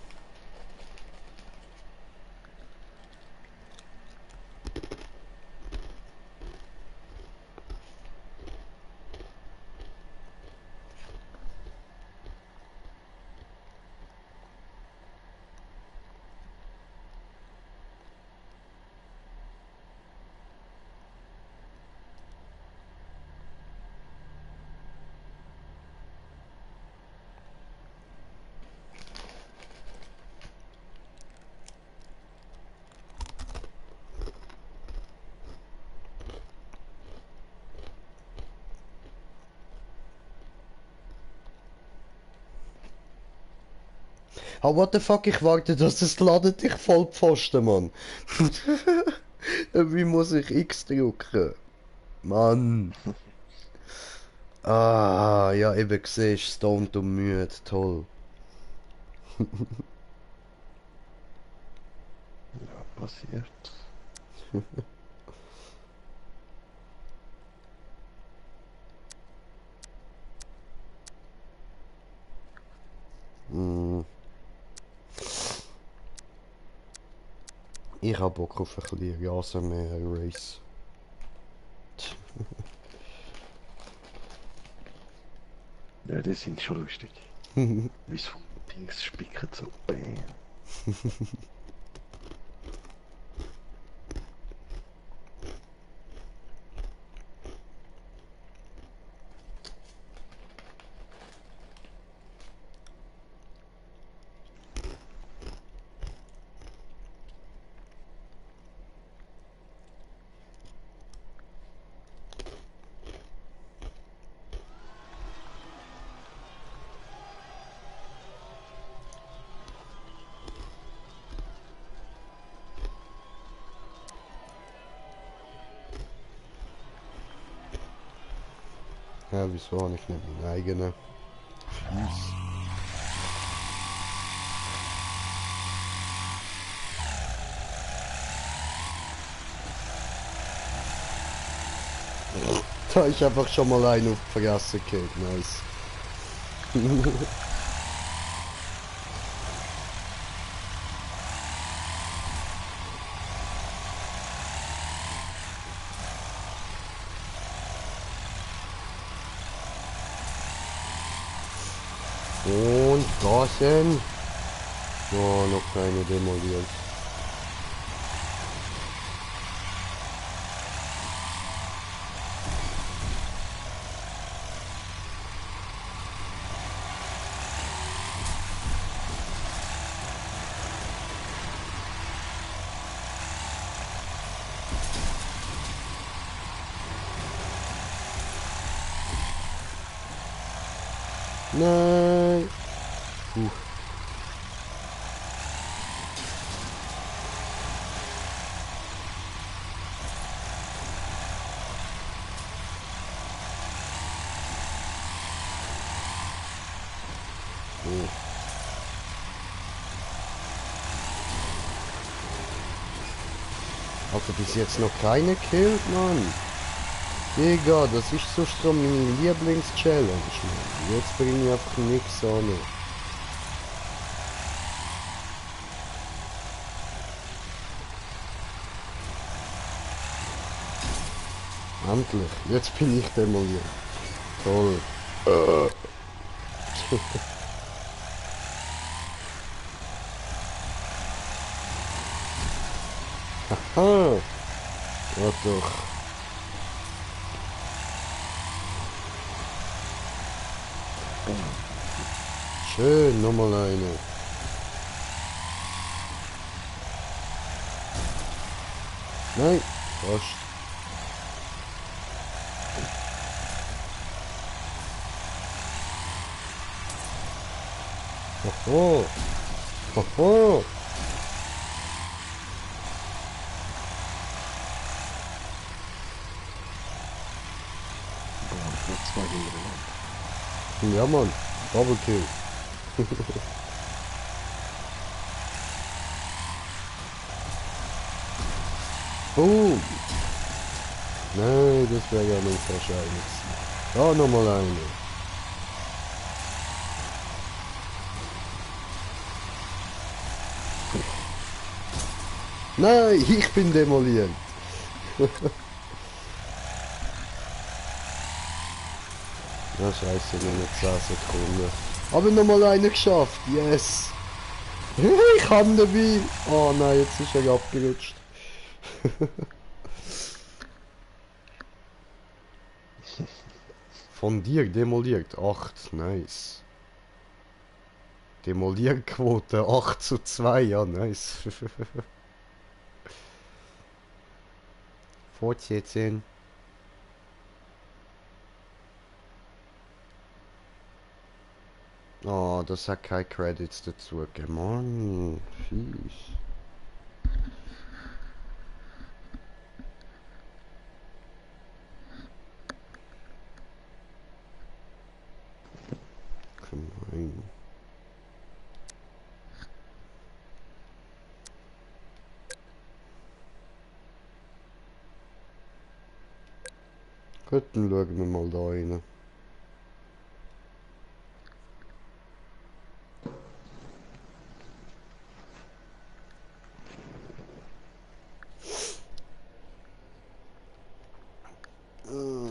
Ah, what the fuck, ich warte, dass es ladet, ich Vollpfosten, Mann. Wie muss ich X drücken? Mann. Ah, ja, eben siehst, stoned und müde, toll. Ja, passiert. Mm. Ich hab Bock auf ein bisschen Rasenmäher-Race. Ja, die sind schon lustig. Wie es vom Dings spicken so. Bam. Ja, wieso habe ich nicht meinen eigenen? Fies. Da ist einfach schon mal einen auf die Fresse gekriegt, nice. Und Gasen. Oh, noch keine demoliert. Nein. Puh. Oh. Also bis jetzt noch keine killt, Mann. Digga, das ist so schon meine Lieblings-Challenge, Mann. Jetzt bringe ich einfach nichts an. Endlich, jetzt bin ich demoliert. Toll. Haha. Ja doch. Schön, nochmal eine. Nein, fast. Hoho. Hoho. Boah, ich noch zwei hintereinander. Ja, Mann. Double Kill. Boom. Nein, das wäre ja nicht wahrscheinlich. Da nochmal eine. Nein, ich bin demoliert. Na scheiße, nur noch 10 Sekunden. Aber nochmal eine geschafft, yes. Ich kann dabei. Oh nein, jetzt ist er abgerutscht. Von dir demoliert, 8, nice. Demolierquote 8:2, ja nice. Fortsetzen. Oh, das hat keine Credits dazu gegeben. Mann, fies. Gemein. Gut, dann schauen wir mal da rein.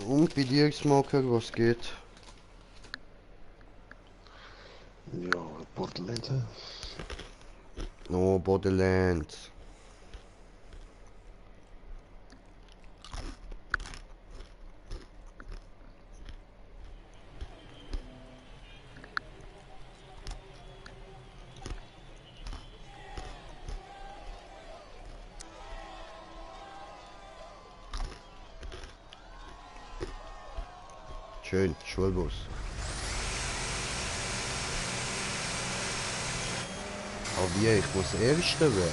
Und bei dir, Smoker, was geht? Ja, Borderlands. No, Borderlands. Schön, Schulbus. Aber wie, ich muss Erster werden.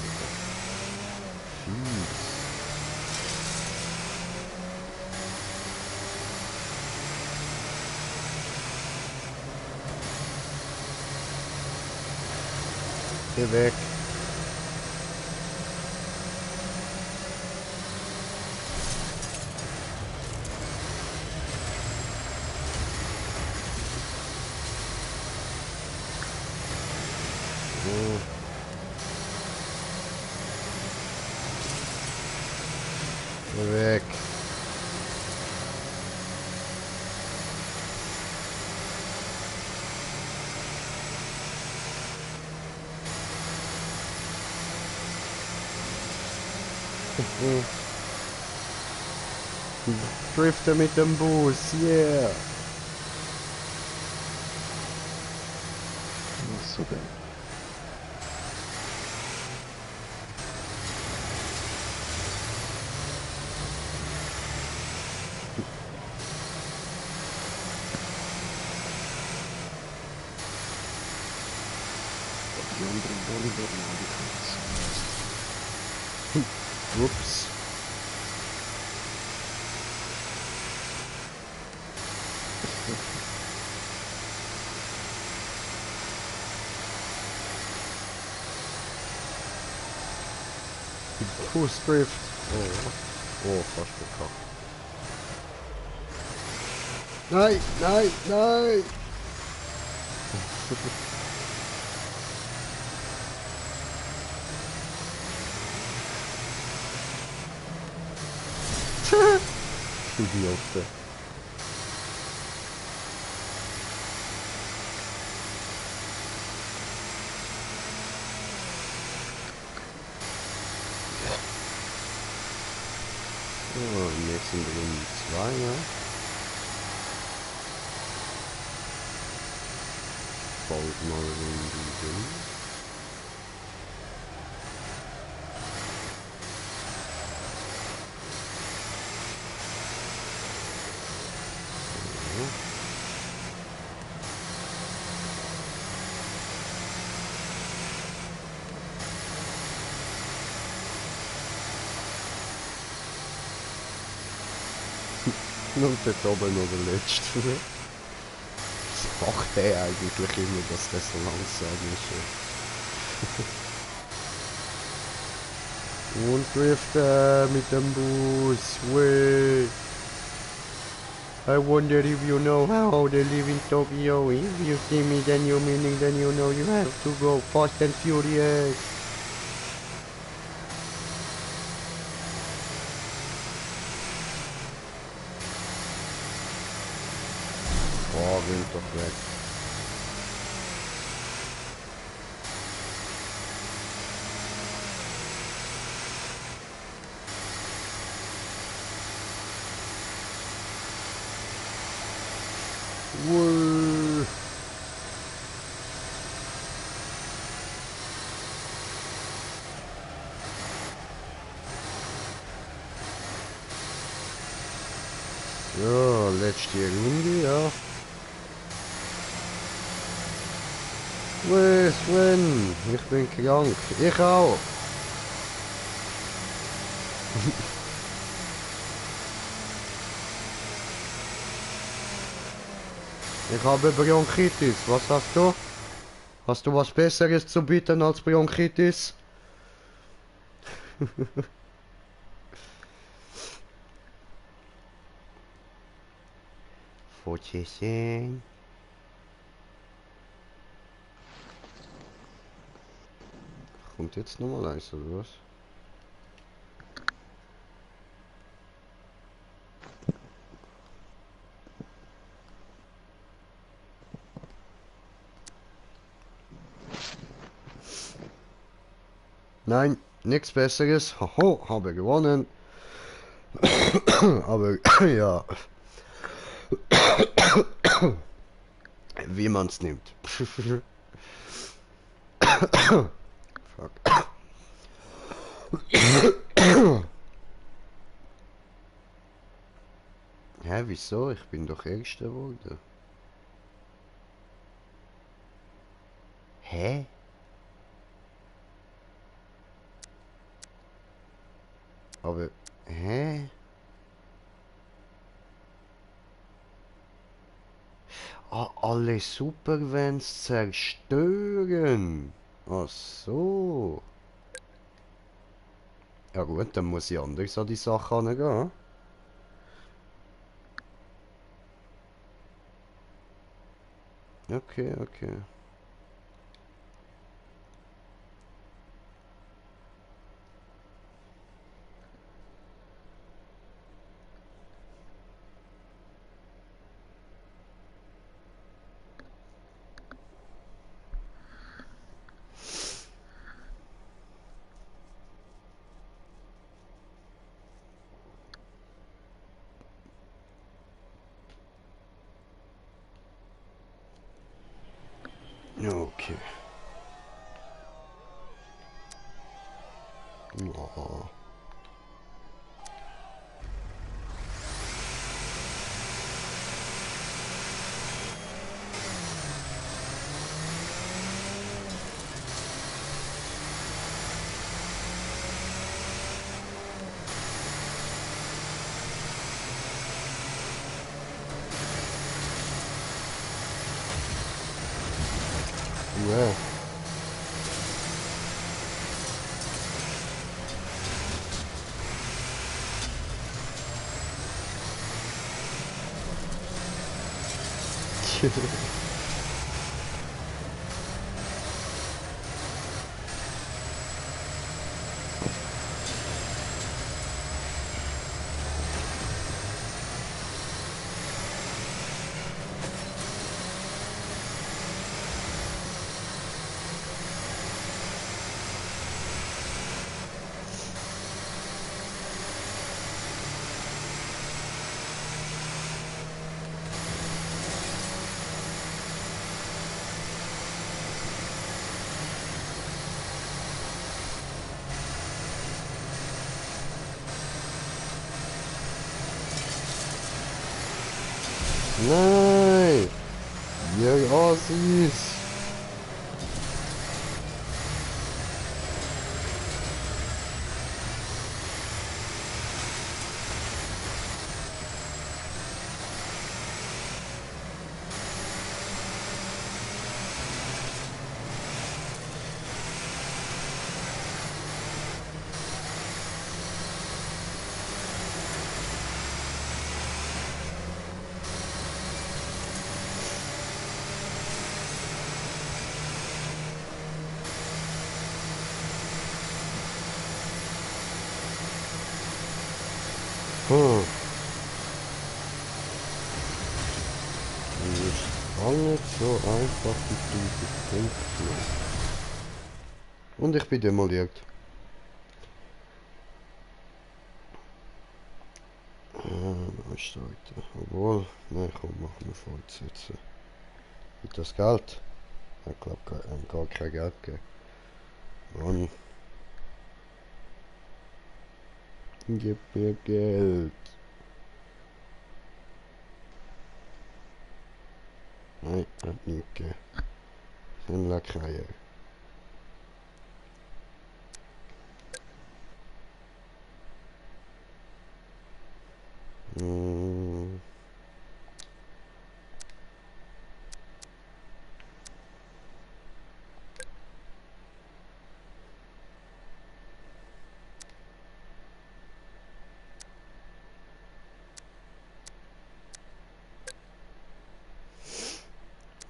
Fies. Geh weg. Oh. Geh weg. Drifter mit dem Bus, yeah. So geil. Die anderen Volleyball angefangen. Ups. Fußdrift. Oh. Oh, fast verkackt. Nein, nein, nein! Idioten. Oh, im nächsten Runde 2, ja. Baut mal Runde drin. Und dort oben noch der letzte. Was macht der eigentlich immer, dass der so langsam ist? Und Drifter mit dem Bus. Way. I wonder if you know how they live in Tokyo. If you see me, then you meaning, then you know you have to go fast and furious. Oh, rennt doch weg. Whoa. Ja, letzte Runde, ja. Sven, ich bin krank. Ich auch. Ich habe Bronchitis. Was hast du? Hast du was Besseres zu bieten als Bronchitis? Fortsetzen. Kommt jetzt nochmal eins oder was? Nein, nichts Besseres. Hoho, habe gewonnen. Aber ja, wie man's nimmt. Fuck. Hä, wieso? Ich bin doch Erster geworden. Hä? Aber, hä? Ah, alle Supervents zerstören. Ach so. Ja gut, dann muss ich anders an die Sache angehen. Okay, okay. Okay. Oh. Ja. Nein! Ihr Ossis! Hm. Das ist auch nicht so einfach, wie du denkst. Und ich bin demoliert. Neu starten. Obwohl, nein, komm, machen wir fortsetzen. Gibt das Geld? Ich glaube, gar kein Geld gegeben. Mann, gib mir Geld. Nein, hat nicht gegeben. Ein Lackreihe. Hm.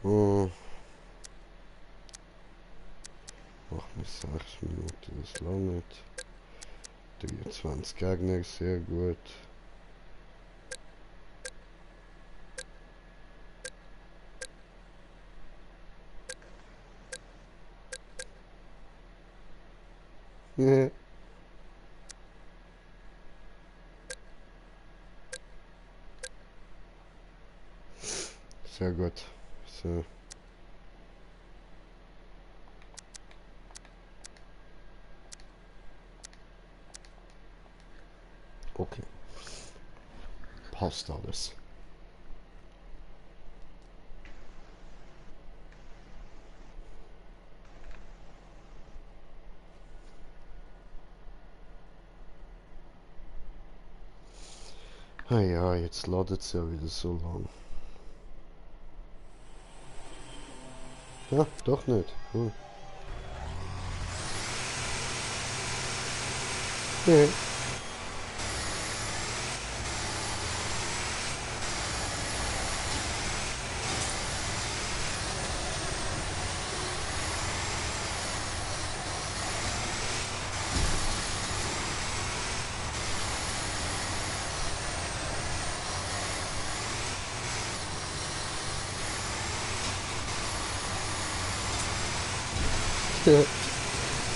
Hm. Machen wir 6 Minuten, das lange nicht. 23 Gegner, sehr gut. Ja. Sehr gut. So. Okay. Passt alles. Ah ja, jetzt ladet es ja wieder so lang. Ja, doch nicht. Hm. Nee.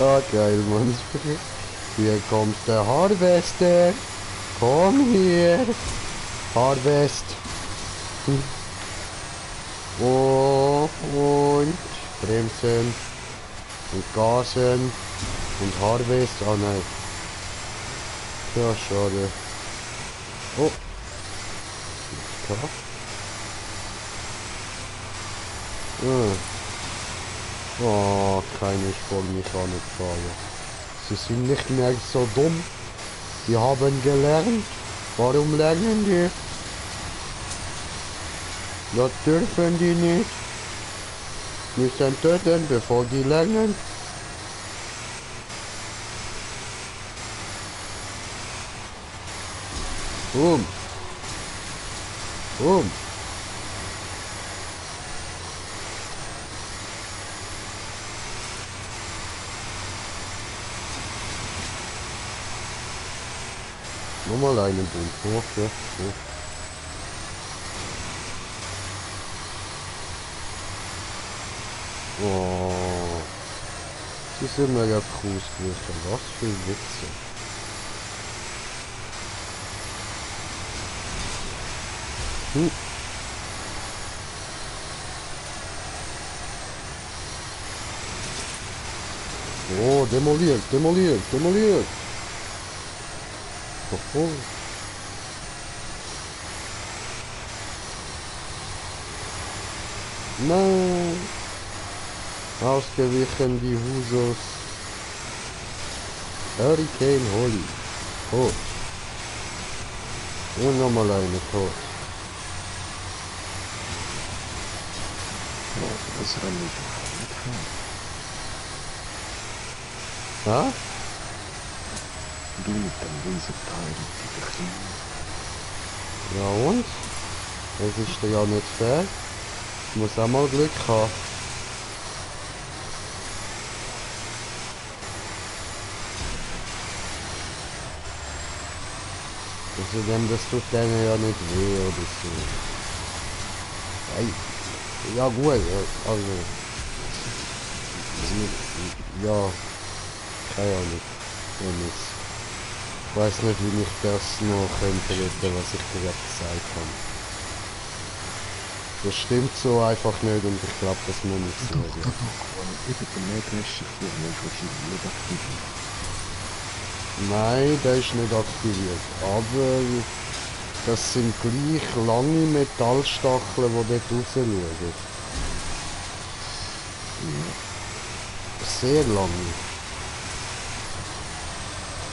Ah, geil, Mann. Hier kommt der Harvester. Komm hier. Harvest. Oh, und bremsen. Und gasen. Und Harvest. Ah, nein. Ja, schade. Oh. Ah. Oh, keine Vollmechanikfahrer. Sie sind nicht mehr so dumm. Die haben gelernt. Warum lernen die? Das dürfen die nicht. Müssen töten, bevor die lernen. Boom. Boom. Nochmal einen Bund hoch, ja. Hoch. Oh. Sie sind mir ja ausgewichen. Was für Witze. Hm. Oh, demoliert, demoliert, demoliert. Oh. Nein. Ausgewichen die Husos. Hurricane Holly. Tot. Und nochmal eine tot. Oh, das Rennen nicht mitfahren. Ja? Du mit dem Riesenteil, die Kleinen. Ja und? Das ist ja nicht fair. Ich muss auch mal Glück haben. Außerdem, das tut denen ja nicht weh oder so. Ey. Ja gut, ja, also. Ja, keine Ahnung. Ich weiß nicht, wie ich das noch könnte retten, was ich dir gerade gesagt habe. Das stimmt so einfach nicht und ich glaube, das muss nicht so Doch, sein. ich bin der Mähdrescher für Mensch, wahrscheinlich nicht aktiviert. Nein, der ist nicht aktiviert. Aber das sind gleich lange Metallstacheln, die dort rausschauen. Sehr lange.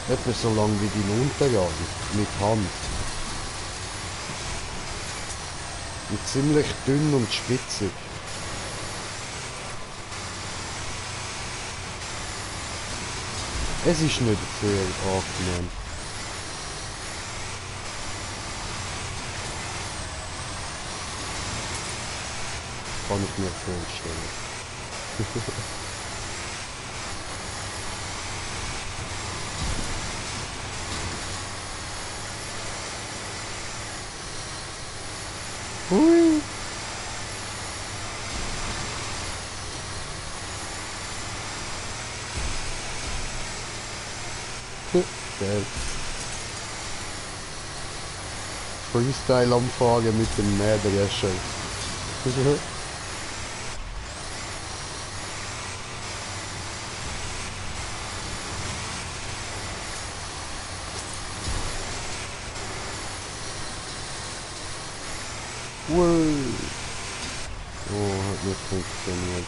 Etwa so lang wie dein Unterarm. Mit Hand. Und ziemlich dünn und spitzig. Es ist nicht sehr angenehm. Kann ich mir vorstellen. Hui. Geil. Freestyle am Fahren mit dem Mähdrescher. Oh, hat nicht funktioniert.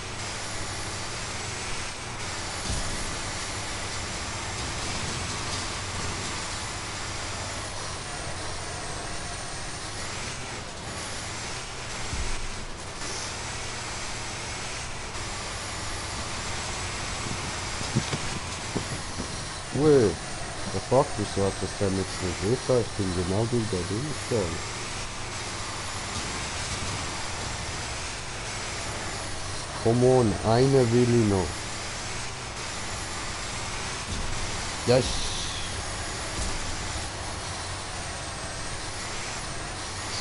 Ui, der fuck, wieso hat das denn jetzt nicht getan? Ich bin genau durch da durchgegangen. Come on, eine will ich noch. Yes!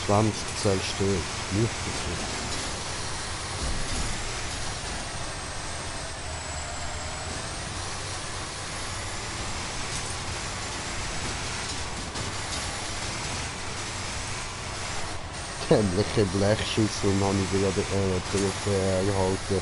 20 zerstört. Nicht so. Dämliche Blechschüssel und habe ich wieder erhalten.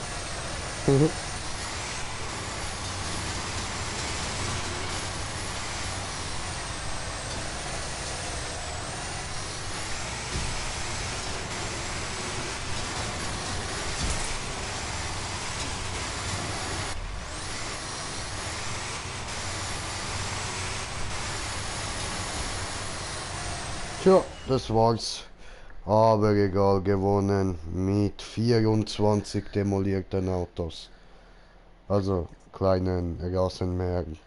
Tja, das war's. Aber egal, gewonnen mit 24 demolierten Autos. Also kleinen Rasenmähern.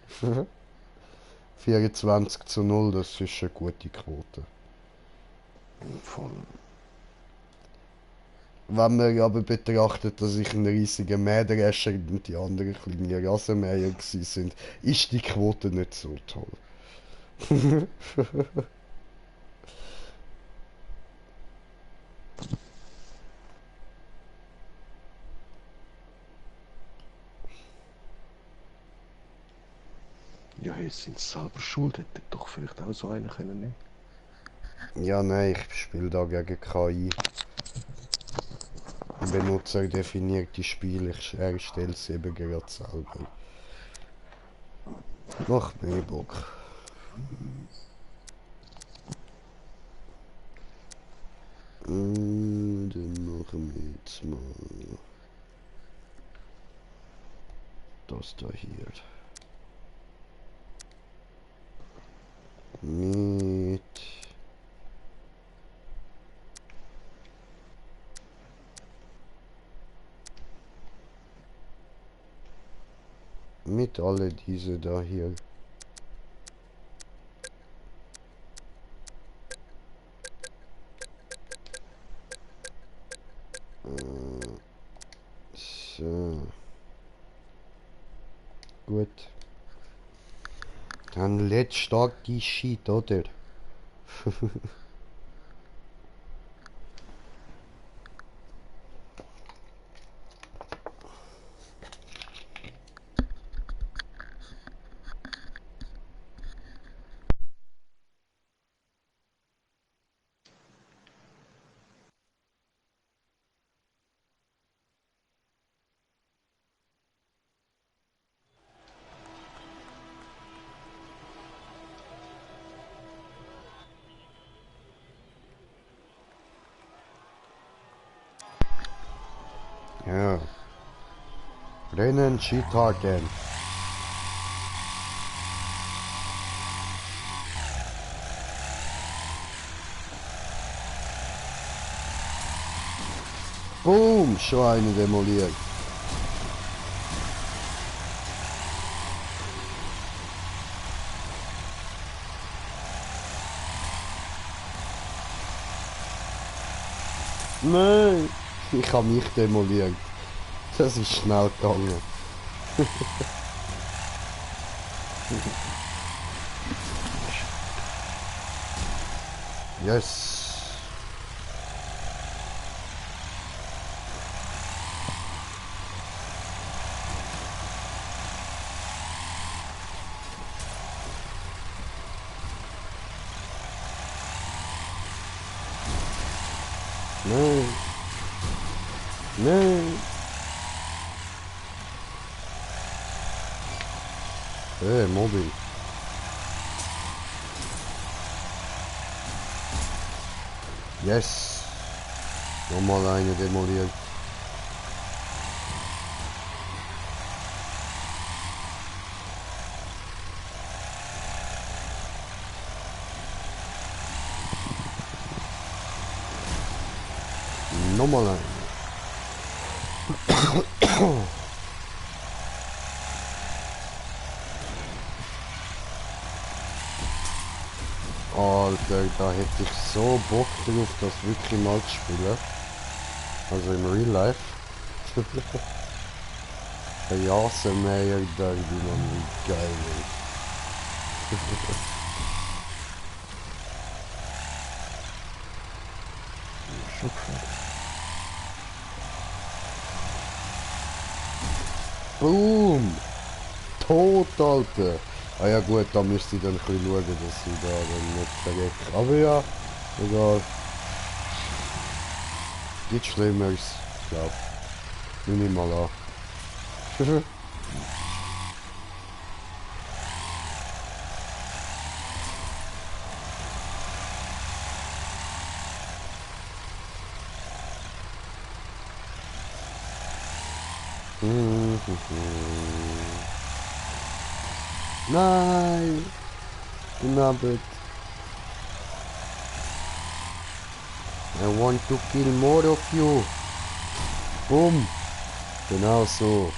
24:0, das ist eine gute Quote. Voll. Wenn man aber betrachtet, dass ich ein riesiger Mähdrescher und die anderen kleine Rasenmäher sind, ist die Quote nicht so toll. Ja, jetzt sind sie selber schuld, hätte doch vielleicht auch so einer können nehmen. Ja, nein, ich spiele da gegen KI. Ein Benutzer definiert die Spiele, ich erstelle sie eben gerade selber. Macht mehr Bock. Dann machen wir jetzt mal das da hier. Mit alle diese da hier. So. Gut. Dann lädt stark die Sheet, oder? Ja. Rennen, Skitragen. Boom, schon eine demoliert. Nein, ich habe mich demoliert. Das ist schnell gegangen. Yes. Nein. Nein. Hey, Mobil. Yes. Nochmal eine demoliert. Nochmal eine. Alter, da hätte ich so Bock drauf, das wirklich mal zu spielen. Also im Real Life. Der Jasenmeier Derby, man, wie geil, ey. Schon gefällt. Boom! Tot, Alter! Ah ja gut, da müsste ich dann ein bisschen schauen, dass ich da dann nicht verrecke. Aber ja, egal. Gibt Schlimmeres, ich glaube. Nimm ich mal an. Nein! Knabbert. I want to kill more of you. Boom. Genau so.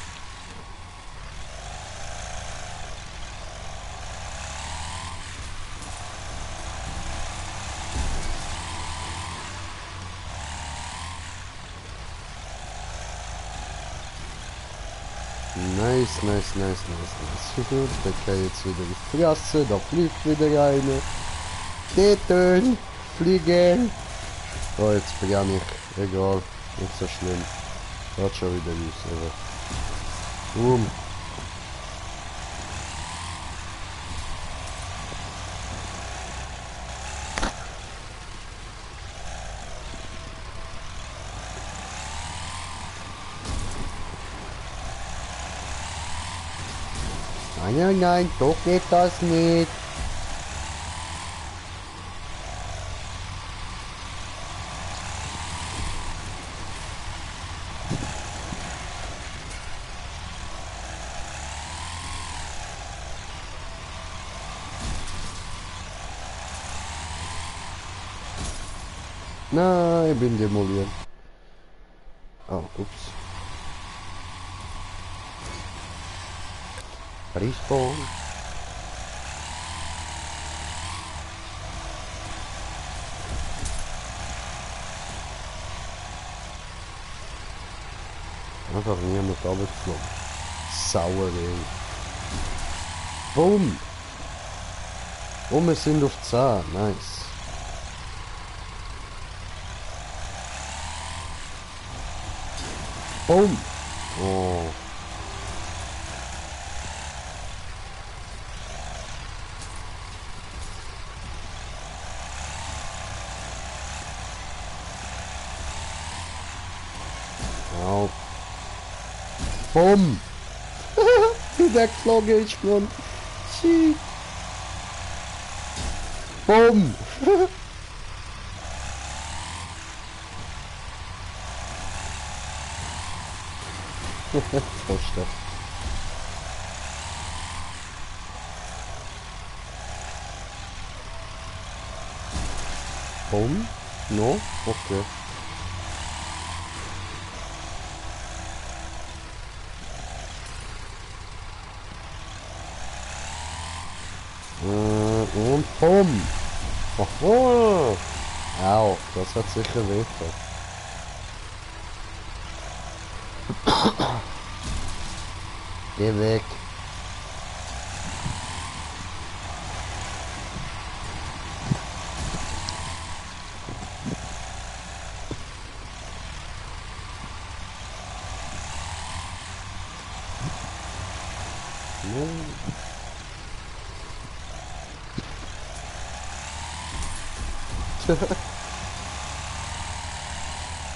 Nice, nice, nice, nice, nice. Der kann jetzt wieder die Fresse, da fliegt wieder eine. Teten, fliegen. Oh, jetzt brenne ich. Egal, nicht so schlimm. Hat schon wieder raus, aber. Boom. Nein, nein, nein, so geht das nicht. Nein, ich bin demoliert. Oh, ups. Respawn. Einfach niemand runtergeflogen. Sauer, ey. Boom! Oh, wir sind auf 10. Nice. Boom! Oh. Au. Boom! Wie der geflogen ist, Mann. Shit. Boom! Pfosten. Bumm? No? Okay. Und bumm! Oho! Au, das hat sicher wehgetan. Geh weg!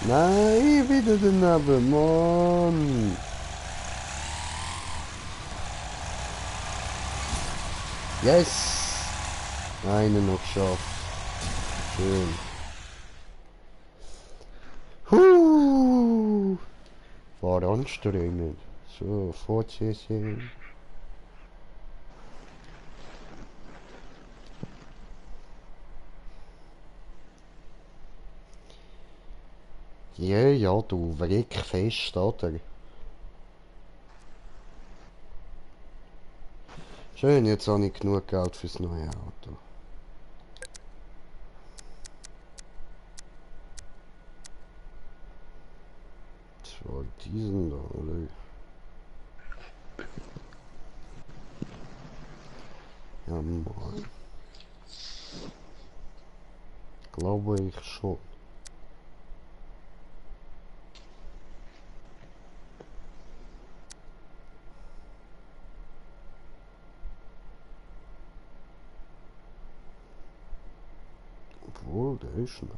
Nein, wieder daneben, Mann! Yes! Einen noch geschafft. Schön. War anstrengend. So, fortsetzen. Ja, ja, du Wreck fest, oder? Schön, jetzt habe ich genug Geld fürs neue Auto. Das war diesen da, oder? Ja, mal. Glaube ich schon. Obwohl, der ist nice.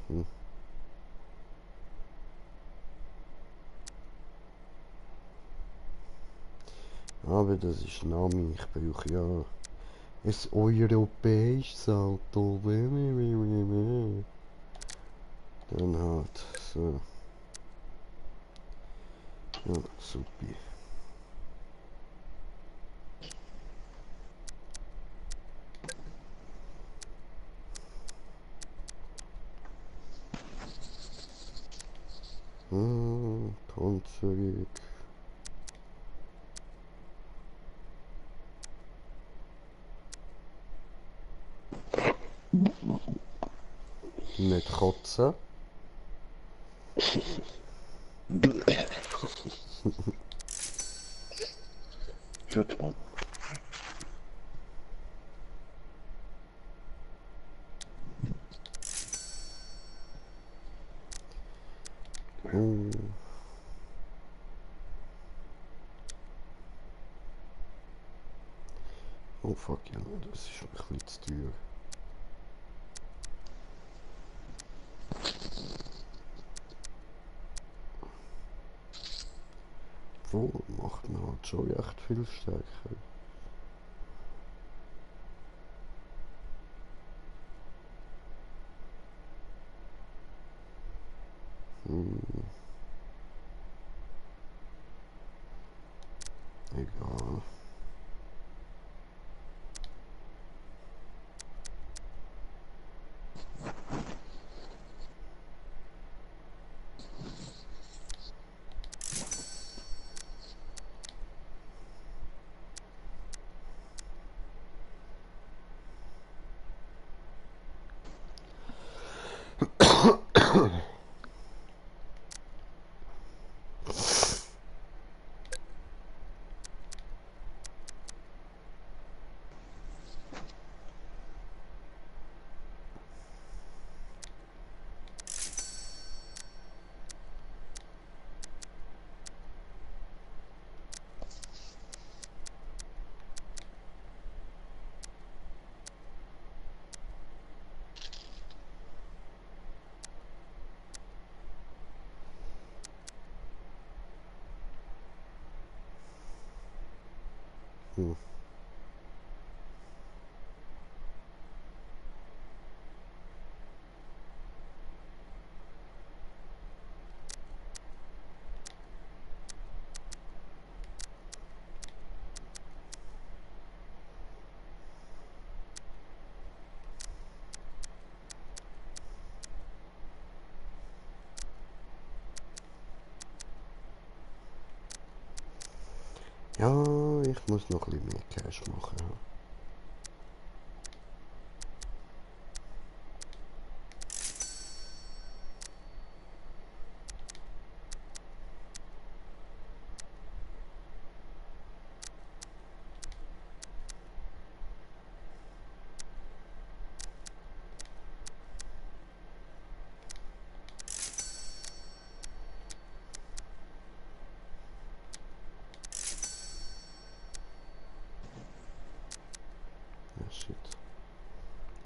Mhm. Aber das ist Nami, ich brauche ja ein europäisches Auto. Dann halt, so. Ja, super. Panzerung. Nicht kotzen. Gut, Mann. Oh. Oh fuck ja, das ist ein bisschen zu teuer. Obwohl, macht man halt schon recht viel stärker. Egal. Hm. Ja, ich muss noch ein bisschen mehr Cash machen. Ja, shit.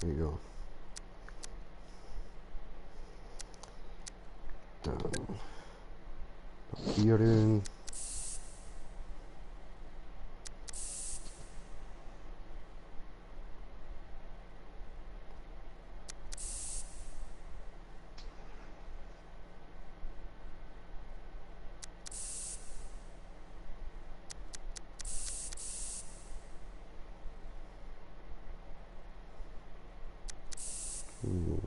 Egal. Dann markieren. Hm.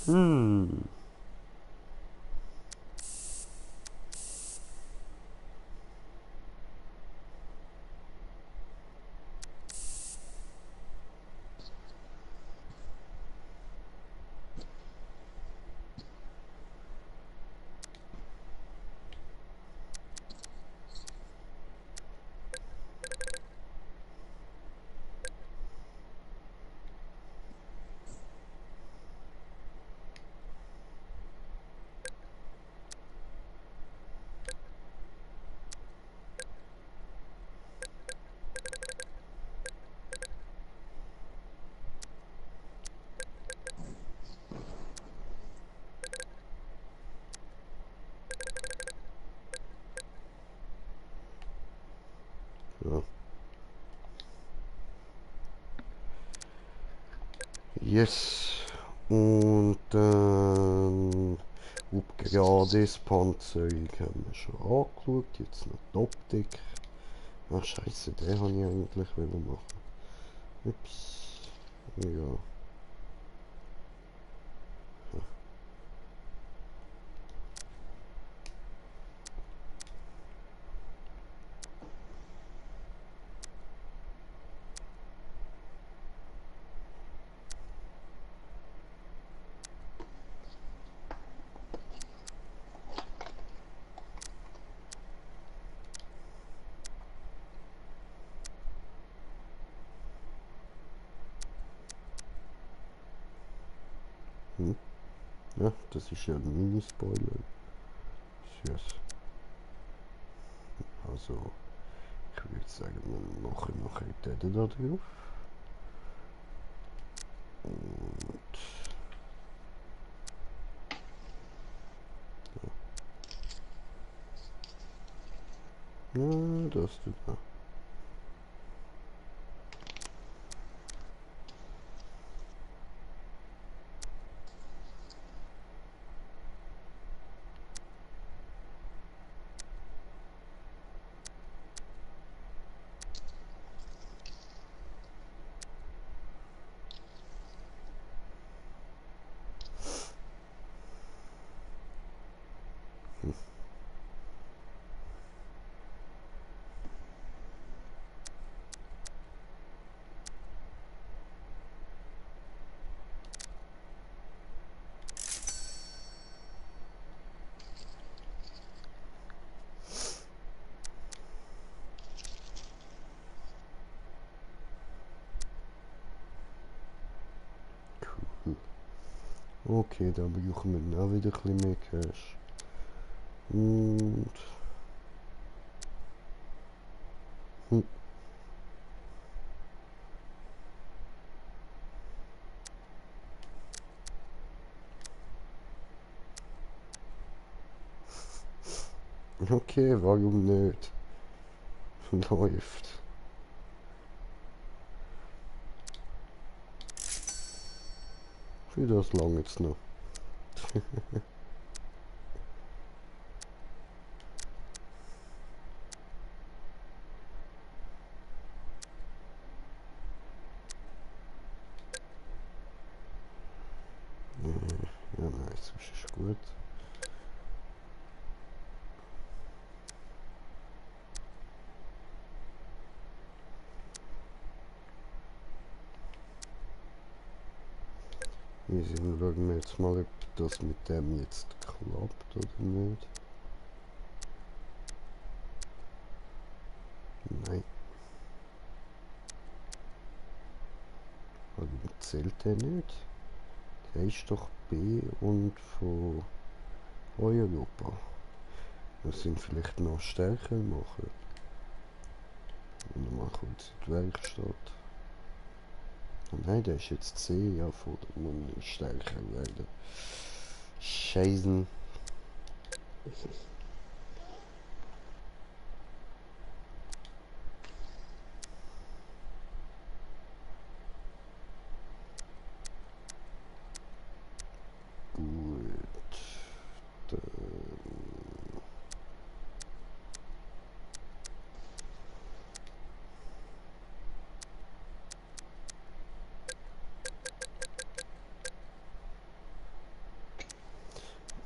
Hm. Ja. Yes. Und dann Upgrades, Panzerung haben wir schon angeschaut. Jetzt noch die Optik. Ach scheiße, den habe ich eigentlich machen. Ups. Ja. Hm. Ja, das ist ja ein Mini-Spoiler. Yes. Also, ich würde sagen, wir machen noch den da drauf. Und ja, das tut da. Cool. Okay, dann brauchen wir auch wieder ein bisschen mehr Cash. Und Hm. Okay, warum nicht? Läuft. Für das lang jetzt noch. Ja, nein, das ist gut. Easy, dann schauen wir jetzt mal, ob das mit dem jetzt klappt oder nicht. Nein. Warum zählt der nicht? Der ist doch B und von Europa. Wir sind vielleicht noch stärker machen. Und mal kurz in die Werkstatt. Oh nein, der ist jetzt C, ja, von der muss stärker werden. Scheißen. Gut. Dann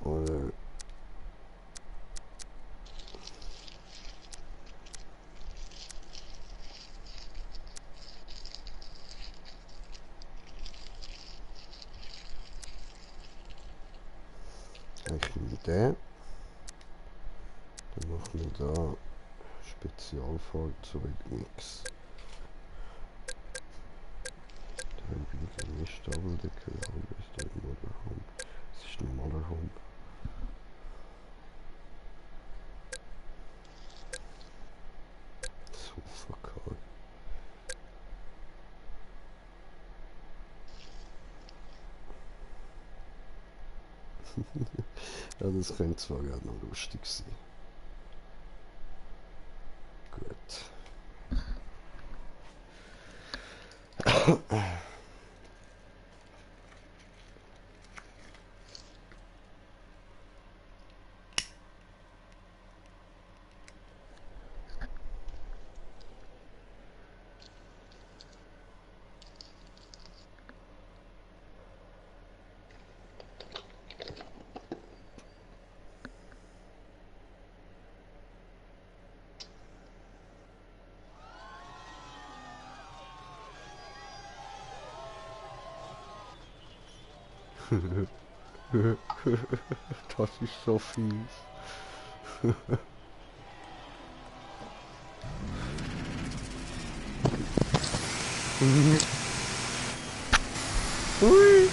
oder ich nehme den. Dann machen wir da Spezialfahrzeugmix. Dann wieder nicht Doppeldecker, aber ist der Motorhome. Es ist ein normaler Home. Super cool. Ja, das könnte zwar gerade noch lustig sein. Gut. Das ist so fies. Ui.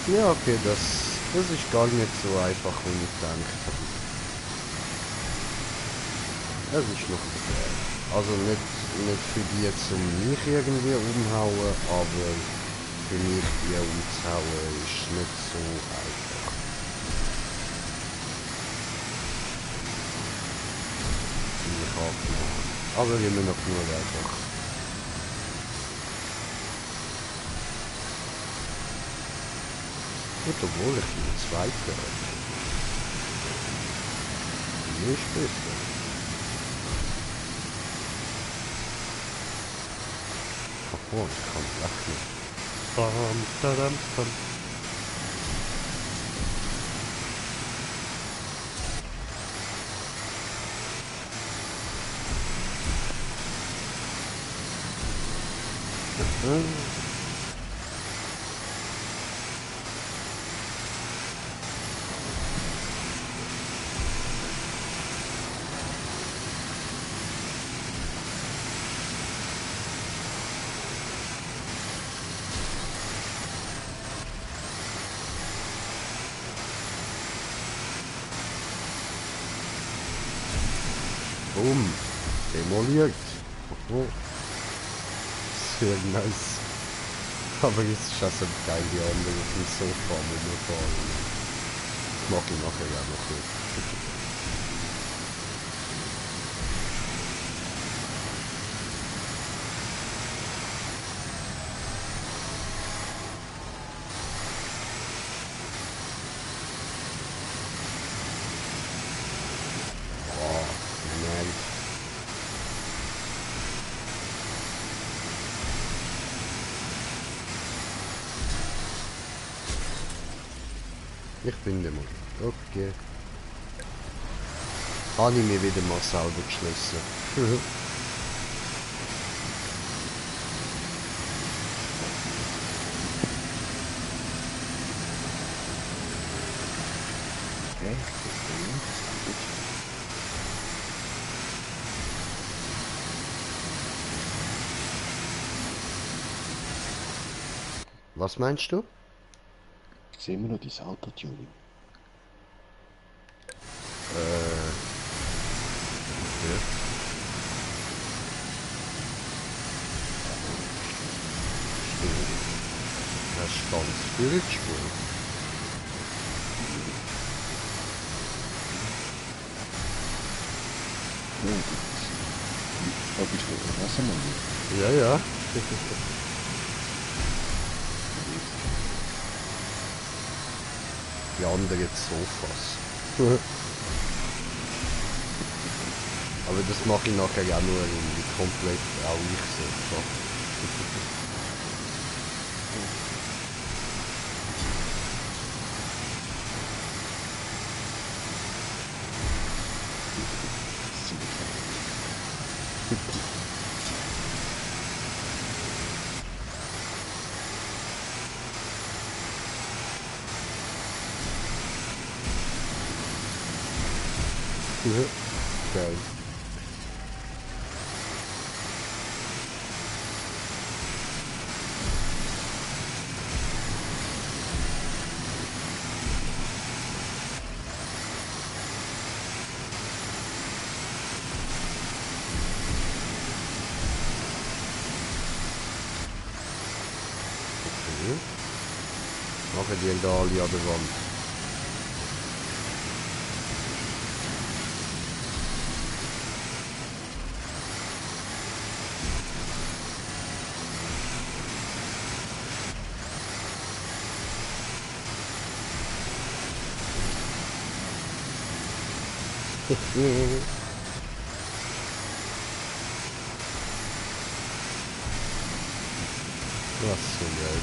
Ja, okay, das ist gar nicht so einfach, wie ich denke. Es ist noch okay. Also nicht für die zum mich irgendwie umhauen, aber für mich die umzuhauen ist nicht so einfach. Ich habe aber immer noch genug einfach. Gut, obwohl ich bin Zweiter. Ist besser. Ach, oh, ich kann rechnen. Bam, tadam, bam. Boom. Demoliert. Oh. Sehr nice. Aber es ist schon so geil, die anderen auf dem Sofa rumfahren. Das mag ich nachher ja noch nicht. Boah, nein. Ich bin demoliert. Okay. Habe ich mir wieder mal selber geschlossen. Okay, das ist gut. Was meinst du? Sehen wir noch dein Autotuning? Ja. Das ist ganz viel Spur. Ja, das ist doch Wassermann. Ja, ja. Die anderen Sofas. Aber das mache ich nachher auch nur irgendwie komplett auch ich Sofa. Geil. Okay. Machen die da alle an der Wand. Was so geil.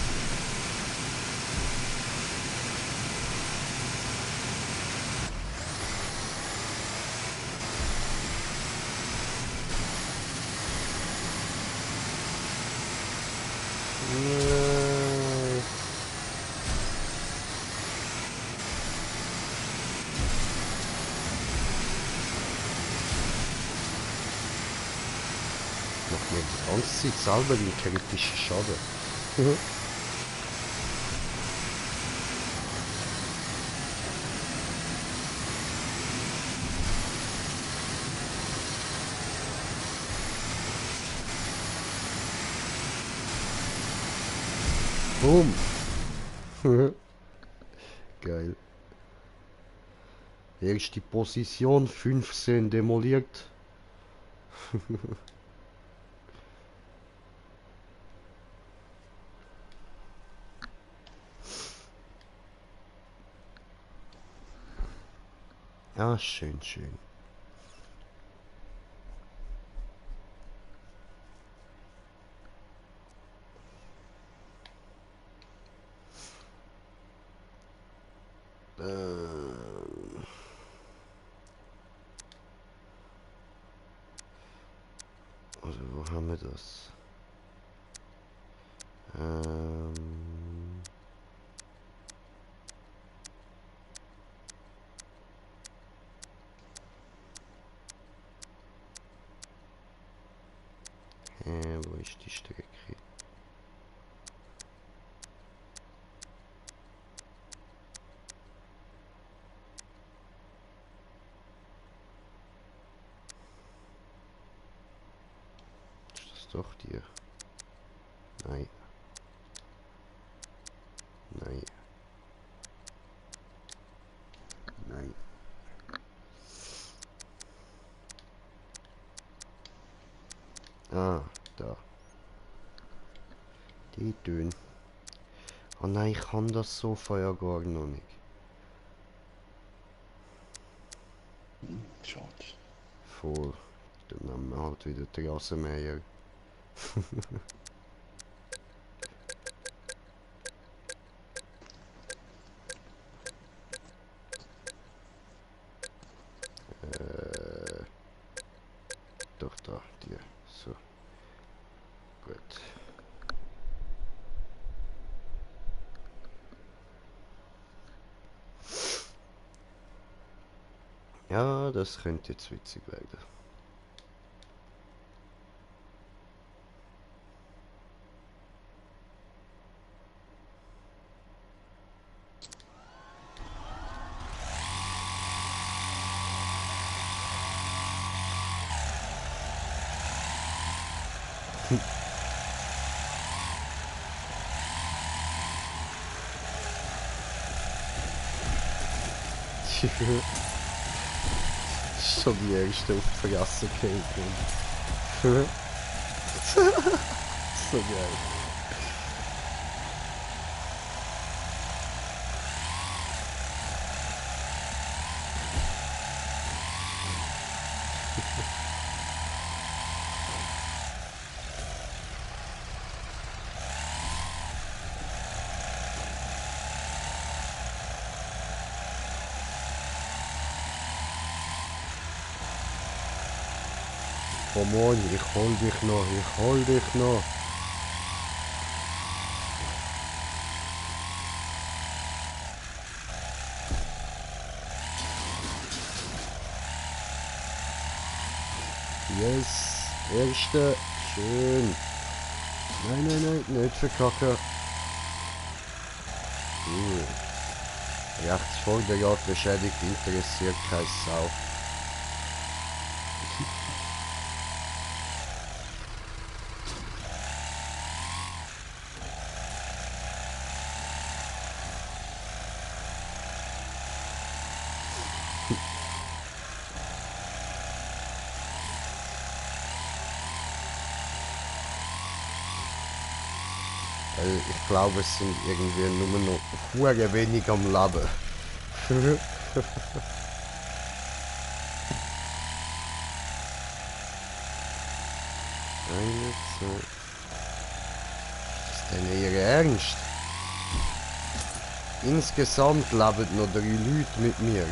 Macht mir die ganze Zeit selber den kritischen Schaden. Boom. Geil. Erste Position, 15 demoliert. Ja, schön, schön. Also, wo haben wir das? Ähm, wo ist die Strecke? Ist das doch die? Nein. Nein. Nein. Ah, da. Die Töne. Oh nein, ich kann das so ja gar noch nicht. Schade. Voll. Dann nehmen wir halt wieder die Rasenmäher. Doch da, die. So. Gut. Ja, das könnte jetzt witzig werden. Schon die erste auf die Fresse gefallen. So geil. Komm on, ich hol dich noch, ich hol dich noch. Yes, erste, schön. Nein, nein, nein, nicht verkacken. Rechts vor der Jagd beschädigt, interessiert kein Sau. Ich glaube, es sind irgendwie nur noch hure wenig am Leben. Eine, zwei. Ist denn ihr Ernst? Insgesamt leben noch 3 Leute mit mir.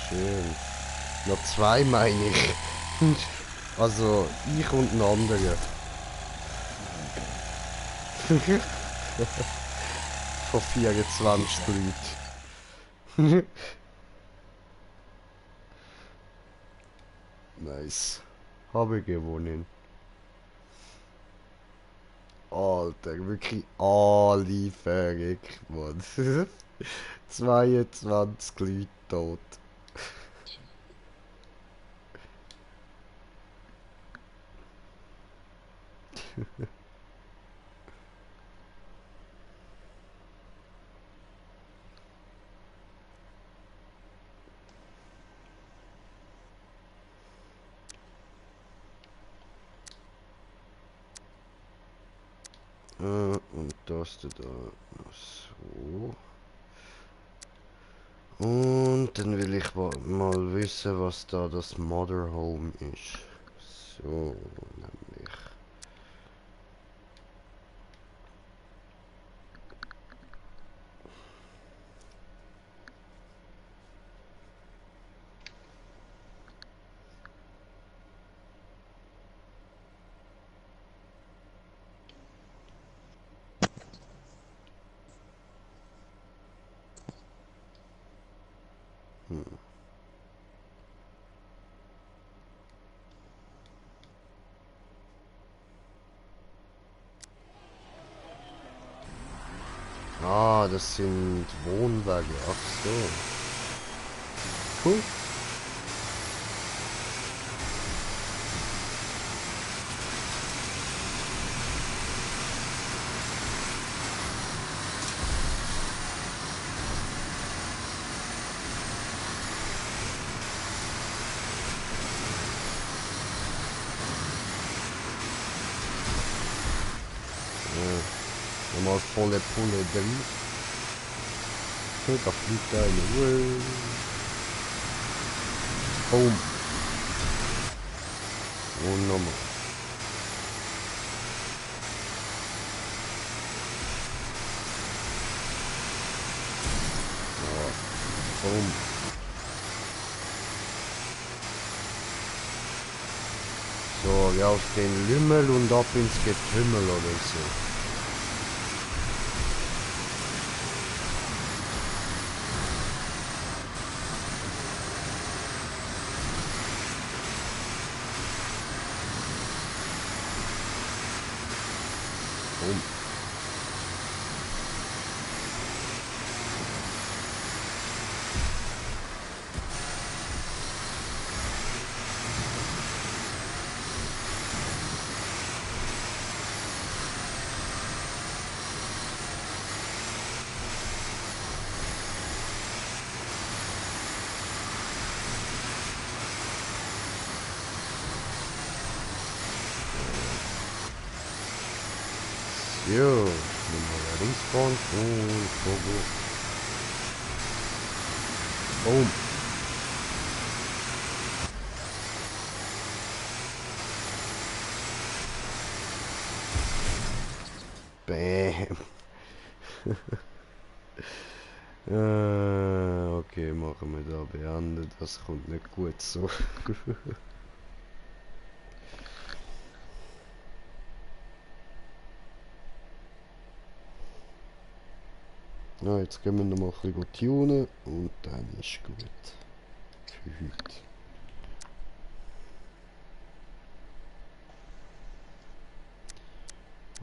Schön. Noch 2 meine ich. Also ich und ein anderer. Von 24 Leuten. Nice. Habe gewonnen. Alter, wirklich alle verrückt, Mann. 22 Leute tot. Und das da noch so. Und dann will ich mal wissen, was da das Motherhome ist. So, nämlich. Ah, das sind Wohnwagen. Ach so. Cool. Nochmal volle Pulle drin. Da fliegt einer. Boom. Und nochmal. Ja. Boom. So, ja, auf den Lümmel und ab ins Getümmel oder so. Boom. Jo, nochmal respawn und Fogo. Boom. Bam. Okay, machen wir da beendet. Das kommt nicht gut so. Ja, jetzt gehen wir noch mal ein bisschen tunen und dann ist gut. Für heute.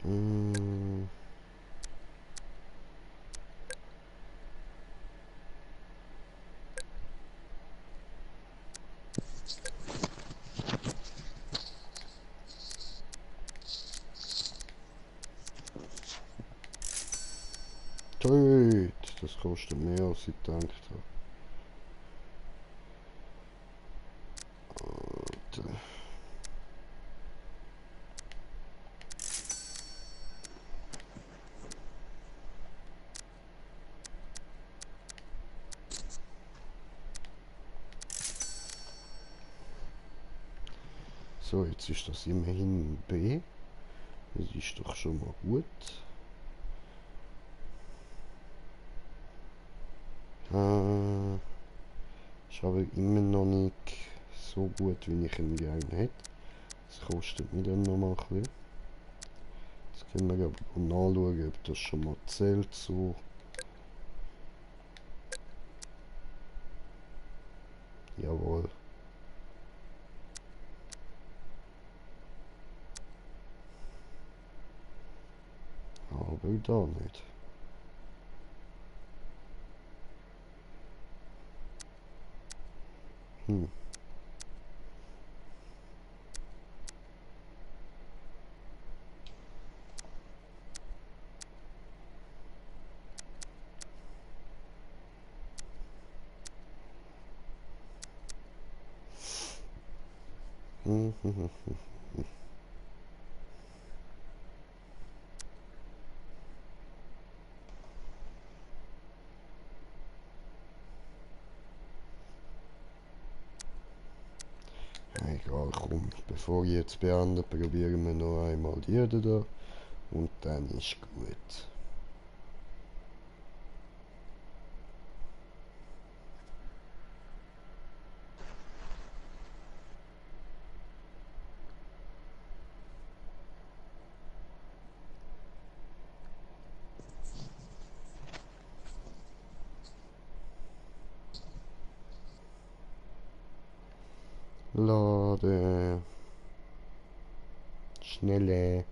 Mm. Töt, das kostet mehr als ich gedacht habe. Alter. So, jetzt ist das immerhin B. Das ist doch schon mal gut. Ist aber immer noch nicht so gut, wie ich ihn gerne hätte. Das kostet mich dann noch mal ein bisschen. Jetzt können wir aber nachschauen, ob das schon mal zählt so. Jawohl. Aber da nicht. Hm. Hm, hm, hm, hm. egal, komm, bevor ich jetzt beende, probieren wir noch einmal die da und dann ist gut. Lade. Schnelle.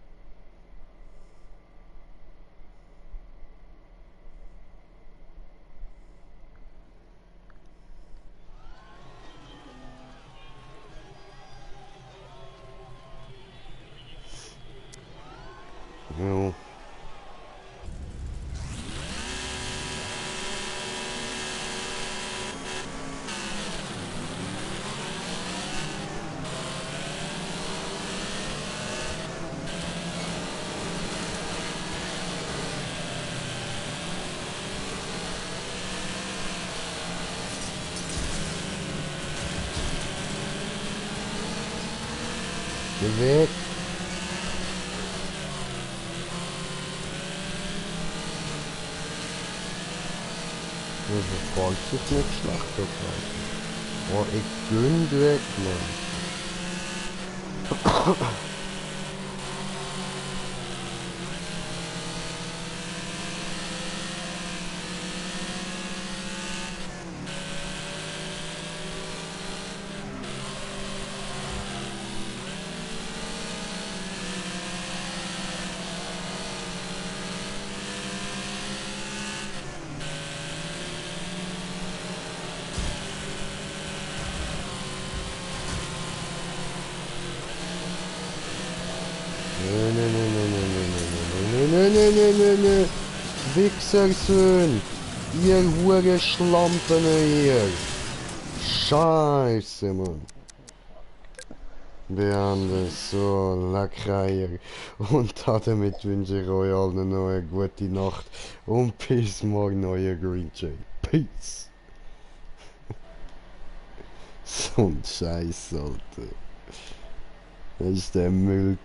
Ja. Geh weg. Also falls ich nicht schlecht habe. Oh, ich bin weg, Mann. Nee. Wichsersöhn. Ihr hure Schlampen hier. Scheiße, Mann. Beende so Lackreier. Und damit wünsche ich euch allen noch eine gute Nacht. Und bis morgen, euer Green Jay. Peace. So ein Scheiß, Alter. Das ist der Müll.